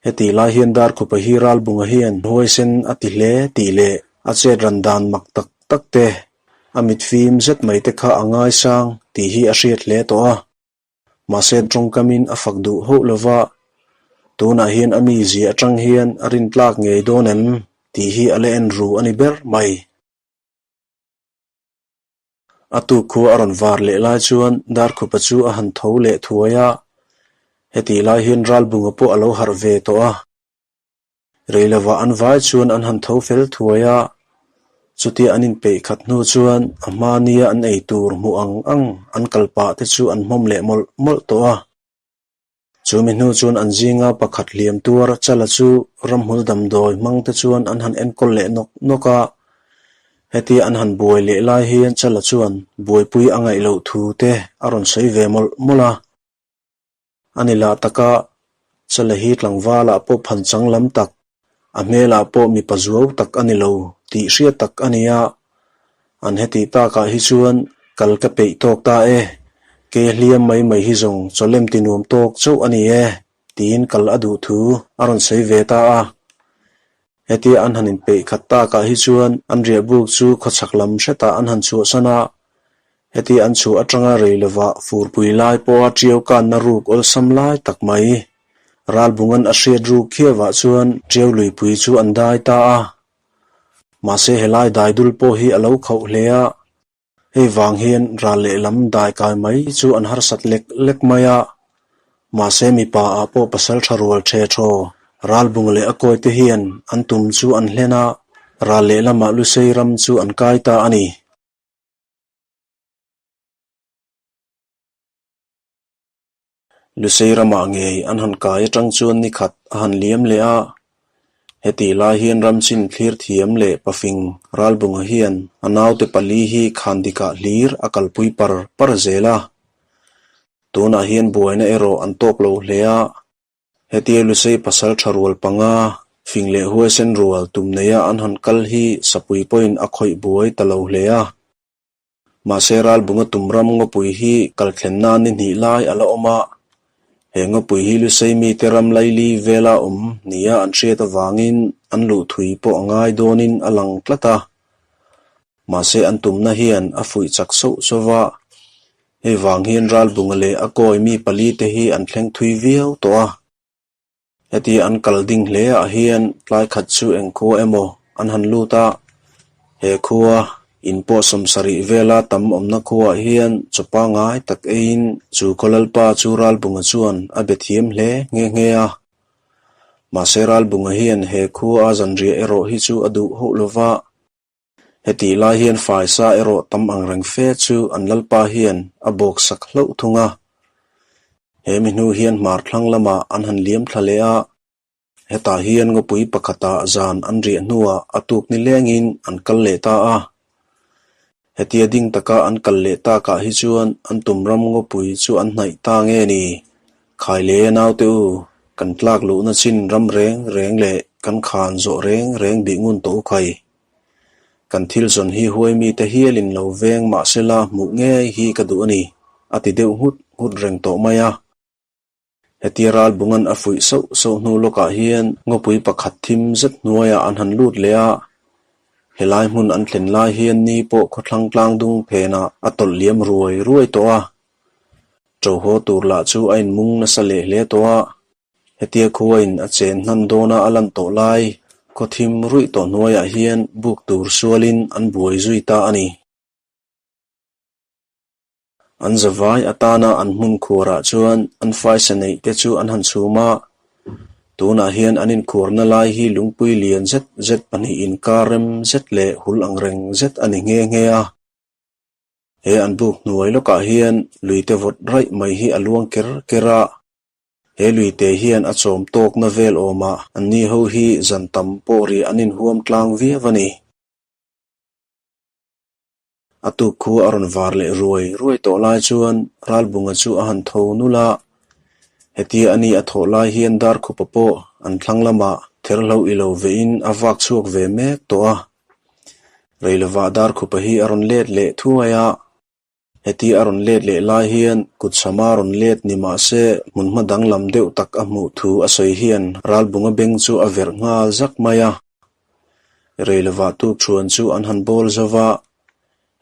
hetih lai hian Darkhupa hi Ralbunga hian huaisen a ti hle tih leh a chet ran dan mak tak tak te, a mit fim zet mai te kha a ngaisang tih hi a hriat hle tawh a. Mahse tawngkamin a fak duh hauh lo va, tunah hian a mizia atang hian a rintlak ngei dawn em tih hi a la en ru a ni ber mai. A tuk khua a rawn var leh lai chuan Darkhupa chu a han tho leh thuai a, hetih lai hian Ralbunga pawh a lo harh ve tawh a. Rei lovah an vai chuan an han tho fel thuai a, chutia an inpeih khat hnu chuan a hma nia an ei tur hmuh ang ang an kal pah te chu an hmawm leh mawlh mawlh tawh a. Chu mi hnu chuan an zinga pakhat hliam tuar Chala chu ramhmul damdawi hmang te chuan an han enkawl leh nawk nawk a, hetia an han buai leh lai hian Chala chuan buaipui a ngaih loh thu te a rawn sawi ve mawlh mawlh a. A ni lah taka, Chala hi tlangvalah pawh phan chang lam tak, a hmelah pawh mipa zuau tak a ni lo tih hriat tak a ni a. An hetih takah hi chuan kal ka peih tawk ta e, ke hliam mai mai hi zawng chawlem ti nuam tawk chauh a ni e, tiin kal a duh thu a rawn sawi ve ta a. Hetia an han inpeih khat takah hi chuan an riahbuk chu khawchhak lam hretah an han chhuahsan a, hetia an chhuah atanga rei lovah furpui lai pawha ṭiau kanna ruk awlsam lai tak mai Ralbunga'n a hriat ruk khiavah chuan ṭiau luipui chu an dai ta a. Mahse helai daidul pawh hi a lo khauh hle a, Hei vang hian ral lehlam dai kai mai chu an harsat lek lek mai a, mahse mipa ah pawh pasal tha rual the thaw ralbung leh a kawi te hian an tum chu an hlen a, ral lehlamah Lusei ram chu an kai ta a ni. Lusei ramah ngei an han kai atang chuan ni khat a han liam leh a, hetih lai hian ramchin thlir thiam leh pafing Ralbunga hian a naute pali hi khandikah hlir a kalpui par par zel a. Tunah hian buaina erawh an tawk lo hle a, hetia Lusei pasal tha rual panga fing leh huaisen rual tum neia an han kal hi sapui pawhin a khawih buai ta lo hle a. Mahse Ralbunga tum ram ngawpui hi kal thlen nan ni hnih lai a la awm a, he ngawpui hi Lusei mite ram laili vela awm nia an hriat avangin an luh thui pawh a ngai dawnin a lang tlat a. Mahse an tumna hian a fuih chak sauh sauh va, hei vang hian Ralbunga leh a kawi mi palite hi an thleng thui viau tawh a. Hetia an kal ding hle ah hian tlai khat chu eng khua emaw an han lut a, he khua in pawh sawmsarih vela tam awmna khuaah hian chaw pangngai tak eiin chu khaw lalpa chu Ralbunga chuan a be thiam hle nghe nghe a. Mahse Ralbunga hian he khua a zanriah erawh hi chu a duh hauh lova, hetih lai hian faisa erawh tam ang reng fe chu an lalpa hian a bawk sak hlauh thung a. He mi hnu hian hmar thlang lamah an han liam thla leh a, hetah hian ngawpui pakhatah zan an riah hnuah a tuk ni lengin an kal leh ta a. Hetia ding taka an kal leh takah hi chuan an tum ram ngawpui chu an hnaih ta nge ni? Khai le naute u, kan tlak luhna chin ram reng reng leh kan khan zawh reng reng bih ngun tawh u khai. Kan thil zawn hi huai mite hialin lo veng mahsela hmuh ngei hi ka duh a ni, a ti deuh nghut nghut reng tawh mai a. Hetia Ralbunga'n a fuih sauh sauh hnu lawkah hian ngawpui pakhat thim zet hnuaiah an han lut leh a, helai hmun an thlen lai hian ni pawh khawthlang tlang dung phenah a tawlh liam ruai ruai tawh a. Ṭo haw tur lah chu a inmung nasa leh hle tawh a, hetia khuain a chen hnan dawna a lan tawh lai khaw thim ruih tawh hnuaiah hian buk tur sualin an buai zui ta a ni. An zavai atana an hmun khuarah chuan an faisa neih te chu an han chhum a, tunah hian an inkhuarna lai hi lungpui lian zet zet pahnih inkar rem zet leh hul ang reng zet a ni nghe nghe a. He an buk hnuai lawkah hian luite vawt raih mai hi a luang ker ker a, he luite hian a chawm tawkna vel awmah anni ho hi zan tam pawh rih an inhuam tlang viau a ni. A tuk khu a rawn var leh ruai ruai tawh lai chuan Ralbunga chu a han tho nul a, hetia a ni a thawh lai hian Darkhupa pawh an thlang lamah therhlo i lo vehin a vak chhuak ve mek tawh a. Reilovah Darkhupa hi a rawn let leh thuai a, hetia a rawn let leh lai hian kutchhama rawn let ni mah se hmunhma danglam deuh tak a hmuh thu a sawi hian Ralbunga beng chu a verh nghal zak mai a. Reilovah tukṭhuan chu an han bawl zo va,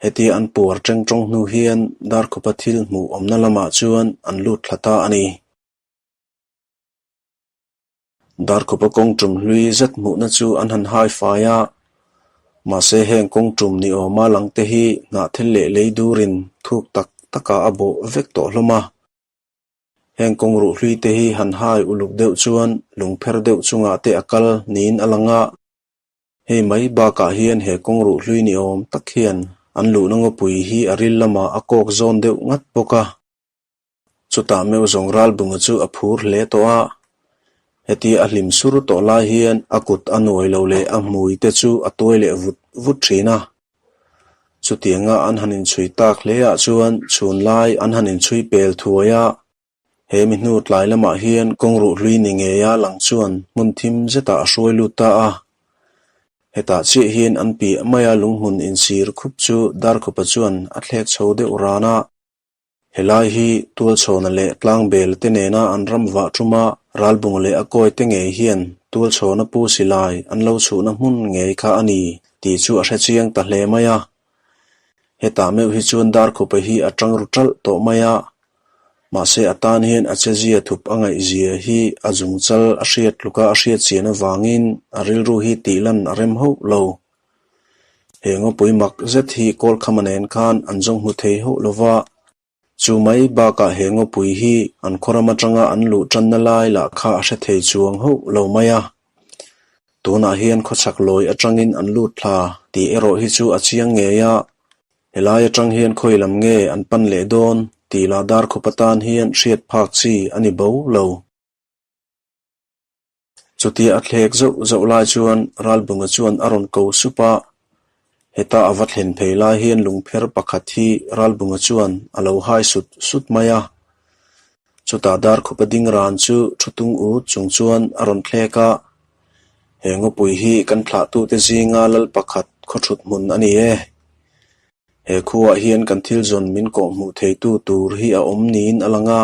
hetia an puar ṭeng ṭawng hnu hian Darkhupa thil hmuh awmna lamah chuan an lut thla ta a ni. Darkhupa kawng ṭum hlui zet hmuhna chu an han hai fai a, mahse heng kawng ṭum ni awma langte hi hnahthel leh lei durin thuk tak takah a bawh vek tawh hlawm a. Heng kawng ruh hlui te hi han hai uluk deuh chuan lungpher deuh chungah te a kal niin a lang a. Hei mai bakah hian he kawng ruh hlui ni awm tak hian an luhna ngawpui hi a ril lamah a kawk zawn deuh ngat bawk a. Chutah meuh zawng Ralbunga chu a phur hle tawh a. Hetia a hlim sur tawh lai hian a kut a nuai lo leh a hmui te chu a tuai leh vut vut thin a. Chutianga an han inchhui tak hle ah chuan chhun lai an han inchhui pel thuai a, he mi hnu tlai lamah hian kawng ruh hlui ni ngeia lang chuan hmun thim zetah a hruai lut ta a. Hetah chiah hian an piah maia lunghmun insir khup chu Darkhupa chuan a thlek chho deuh ran a. Helai hi Tualchhawna leh Tlangbel te nena an ram vah ṭuma Ralbunga leh a kawi te ngei hian Tualchhawna pu silai an lo chhuhna hmun ngei kha a ni tih chu a hre chiang ta hle mai a. Hetah meuh hi chuan Darkhupa hi a tang ru ṭalh tawh mai a, mahse a tan hian a chezia thup a ngaihzia hi a zungchal a hriat tluka a hriat chian avangin a rilru hi tihlan a rem hauh lo. He ngawpui mak zet hi Kawlkhama nen khan an zawng hmu thei hauh lo va, Chu mai bakah he ngawpui hi an khawram atanga an luh tanna lai lah kha a hre thei chuang hauh lo mai a. Tunah hian khawchhak lawi atangin an lut thla tih erawh hi chu a chiang ngei a, helai atang hian khawi lam nge an pan leh dawn tih lah Darkhup atan hian hriat phak chi a ni bo lo. Chutia a thlek zauh zauh lai chuan Ralbunga chuan a rawn ko sup a, heta a va thlen phei lai hian lungpher pakhat hi Ralbunga chuan a lo hai sut sut mai a. Chutah Darkhupa ding ran chu thu tung ut chung chuan a rawn thlek a, He ngawpui hi kan thlahtute zinga lal pakhat khawthut hmun a ni e. He khuaah hian kan thil zawn min kawhhmuh theitu tur hi a awm niin a lang a,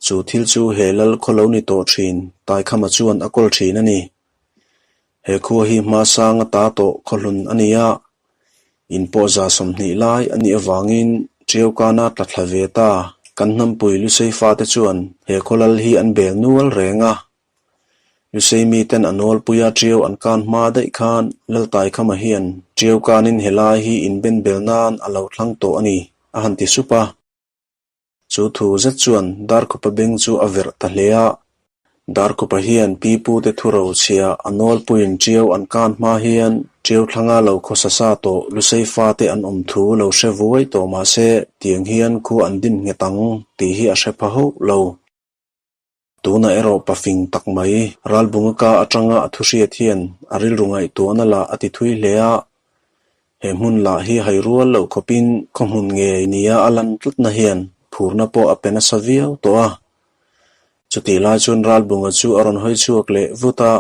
chu thil chu he lal khaw lo ni tawh thin Taikhama chuan a kawl thin a ni. He khua hi hmasang a ta tawh khawhlun a ni a, in pawh za 20 lai a nih avangin Tiaukana tla thla ve ta kan hnampui Lusei fate chuan he khaw lal hi an bel nual reng a. Lusei miten a nawlpuia Tiau an kan hma daih khan Laltaikhama hian Tiau kanin helai hi inben bel nan a lo thlang tawh a ni, a han ti sup a. Chu thu zet chuan Darkhupa beng chu a verh ta hle a. Darkhupa hian pi pute thu rochhia a nawlpuiin Tiau an kan hma hian Tiau thlanga lo khawsa sa tawh Lusei fate an awm thu lo hre vuai tawh mah se tiang hian khua an din nghet ang tih hi a hre pha hauh lo. Tunah erawh pafing tak mai Ralbunga ka atanga a thuhriat hian a rilru ngaihtuahna lah a ti thui hle a, he hmun lah hi hai rual loh khawpin khaw hmun ngei nia a lan tlatna hian phurna pawh a pe nasa viau tawh a. Chutih lai chuan Ralbunga chu a rawn hawi chhuak leh vut a,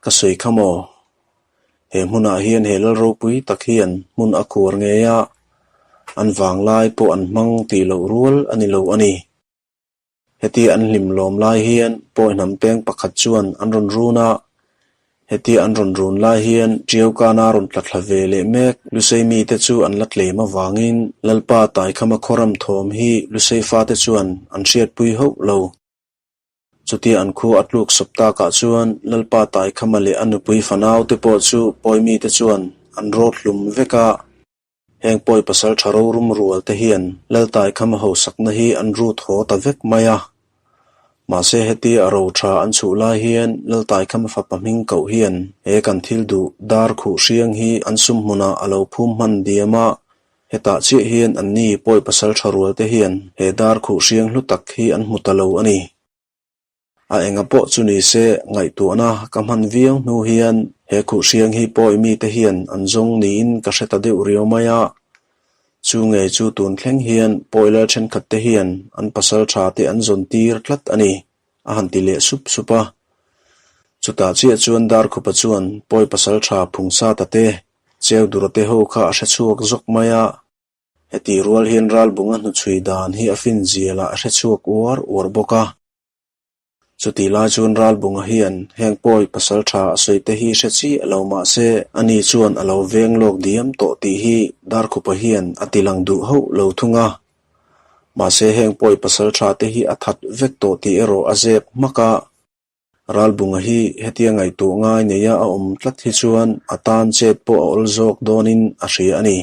Ka sawi kha maw? He hmunah hian he lal ropui tak hian hmun a khuar ngei a, an vanglai pawh an hmang tih loh rual a ni lo a ni. Heti an hlim lawm lai hian pawi hnam peng pakhat chuan an rawn run a, heti an rawn run lai hian Tiaukana rawn tla thla ve leh mek Lusei mite chu an la tlem avangin Lalpa Taikhama khawram thawm hi Lusei fate chuan an hriatpui hauh lo. Chutia an khua a tluk sawp takah chuan Lalpa Taikhama leh a nupui fanaute pawh chu pawi mite chuan an rawt hlum vek a. Heng pawi pasal tha rorum rual te hian Laltaikhama hausakna hi an rut haw ta vek mai a. Mahse hetia a ro tha an chhuh lai hian Laltaikhama fapa hming koh hian he kan thil duh dar khuh hriang hi an sum hmunah a lo phum hman diam a, hetah chiah hian anni pawi pasal tha rual te hian he dar khuh hriang hlu tak hi an hmu ta lo a ni. A enga pawh chu ni se, ngaihtuahna ka hman viau hnu hian he khuhhriang hi pawi mite hian an zawng niin ka hre ta deuh riau mai a. Chu ngei chu tun thleng hian pawi lal thenkhat te hian an pasal tha te an zawn tir tlat a ni, a han ti leh sup sup a. Chutah chiah chuan Darkhupa chuan pawi pasal tha Phungsata te, Cheudura te ho kha a hre chhuak zawk mai a. Heti rual hian Ralbunga hnuchhui dan hi a fin zialah a hre chhuak uar uar bawk a. Chutih lai chuan Ralbunga hian heng pawi pasal tha a sawi te hi hre chi a lo mah se, ani chuan a lo veng lawk diam tawh tih hi Darkhupa hian a ti lang duh hauh lo thung a. Mahse heng pawi pasal tha te hi a that vek tawh tih erawh a zep hmak a. Ralbunga hi hetia ngaihtuah ngai neia a awm tlat hi chuan a tan chet pawh a awl zawk dawnin a hria a ni.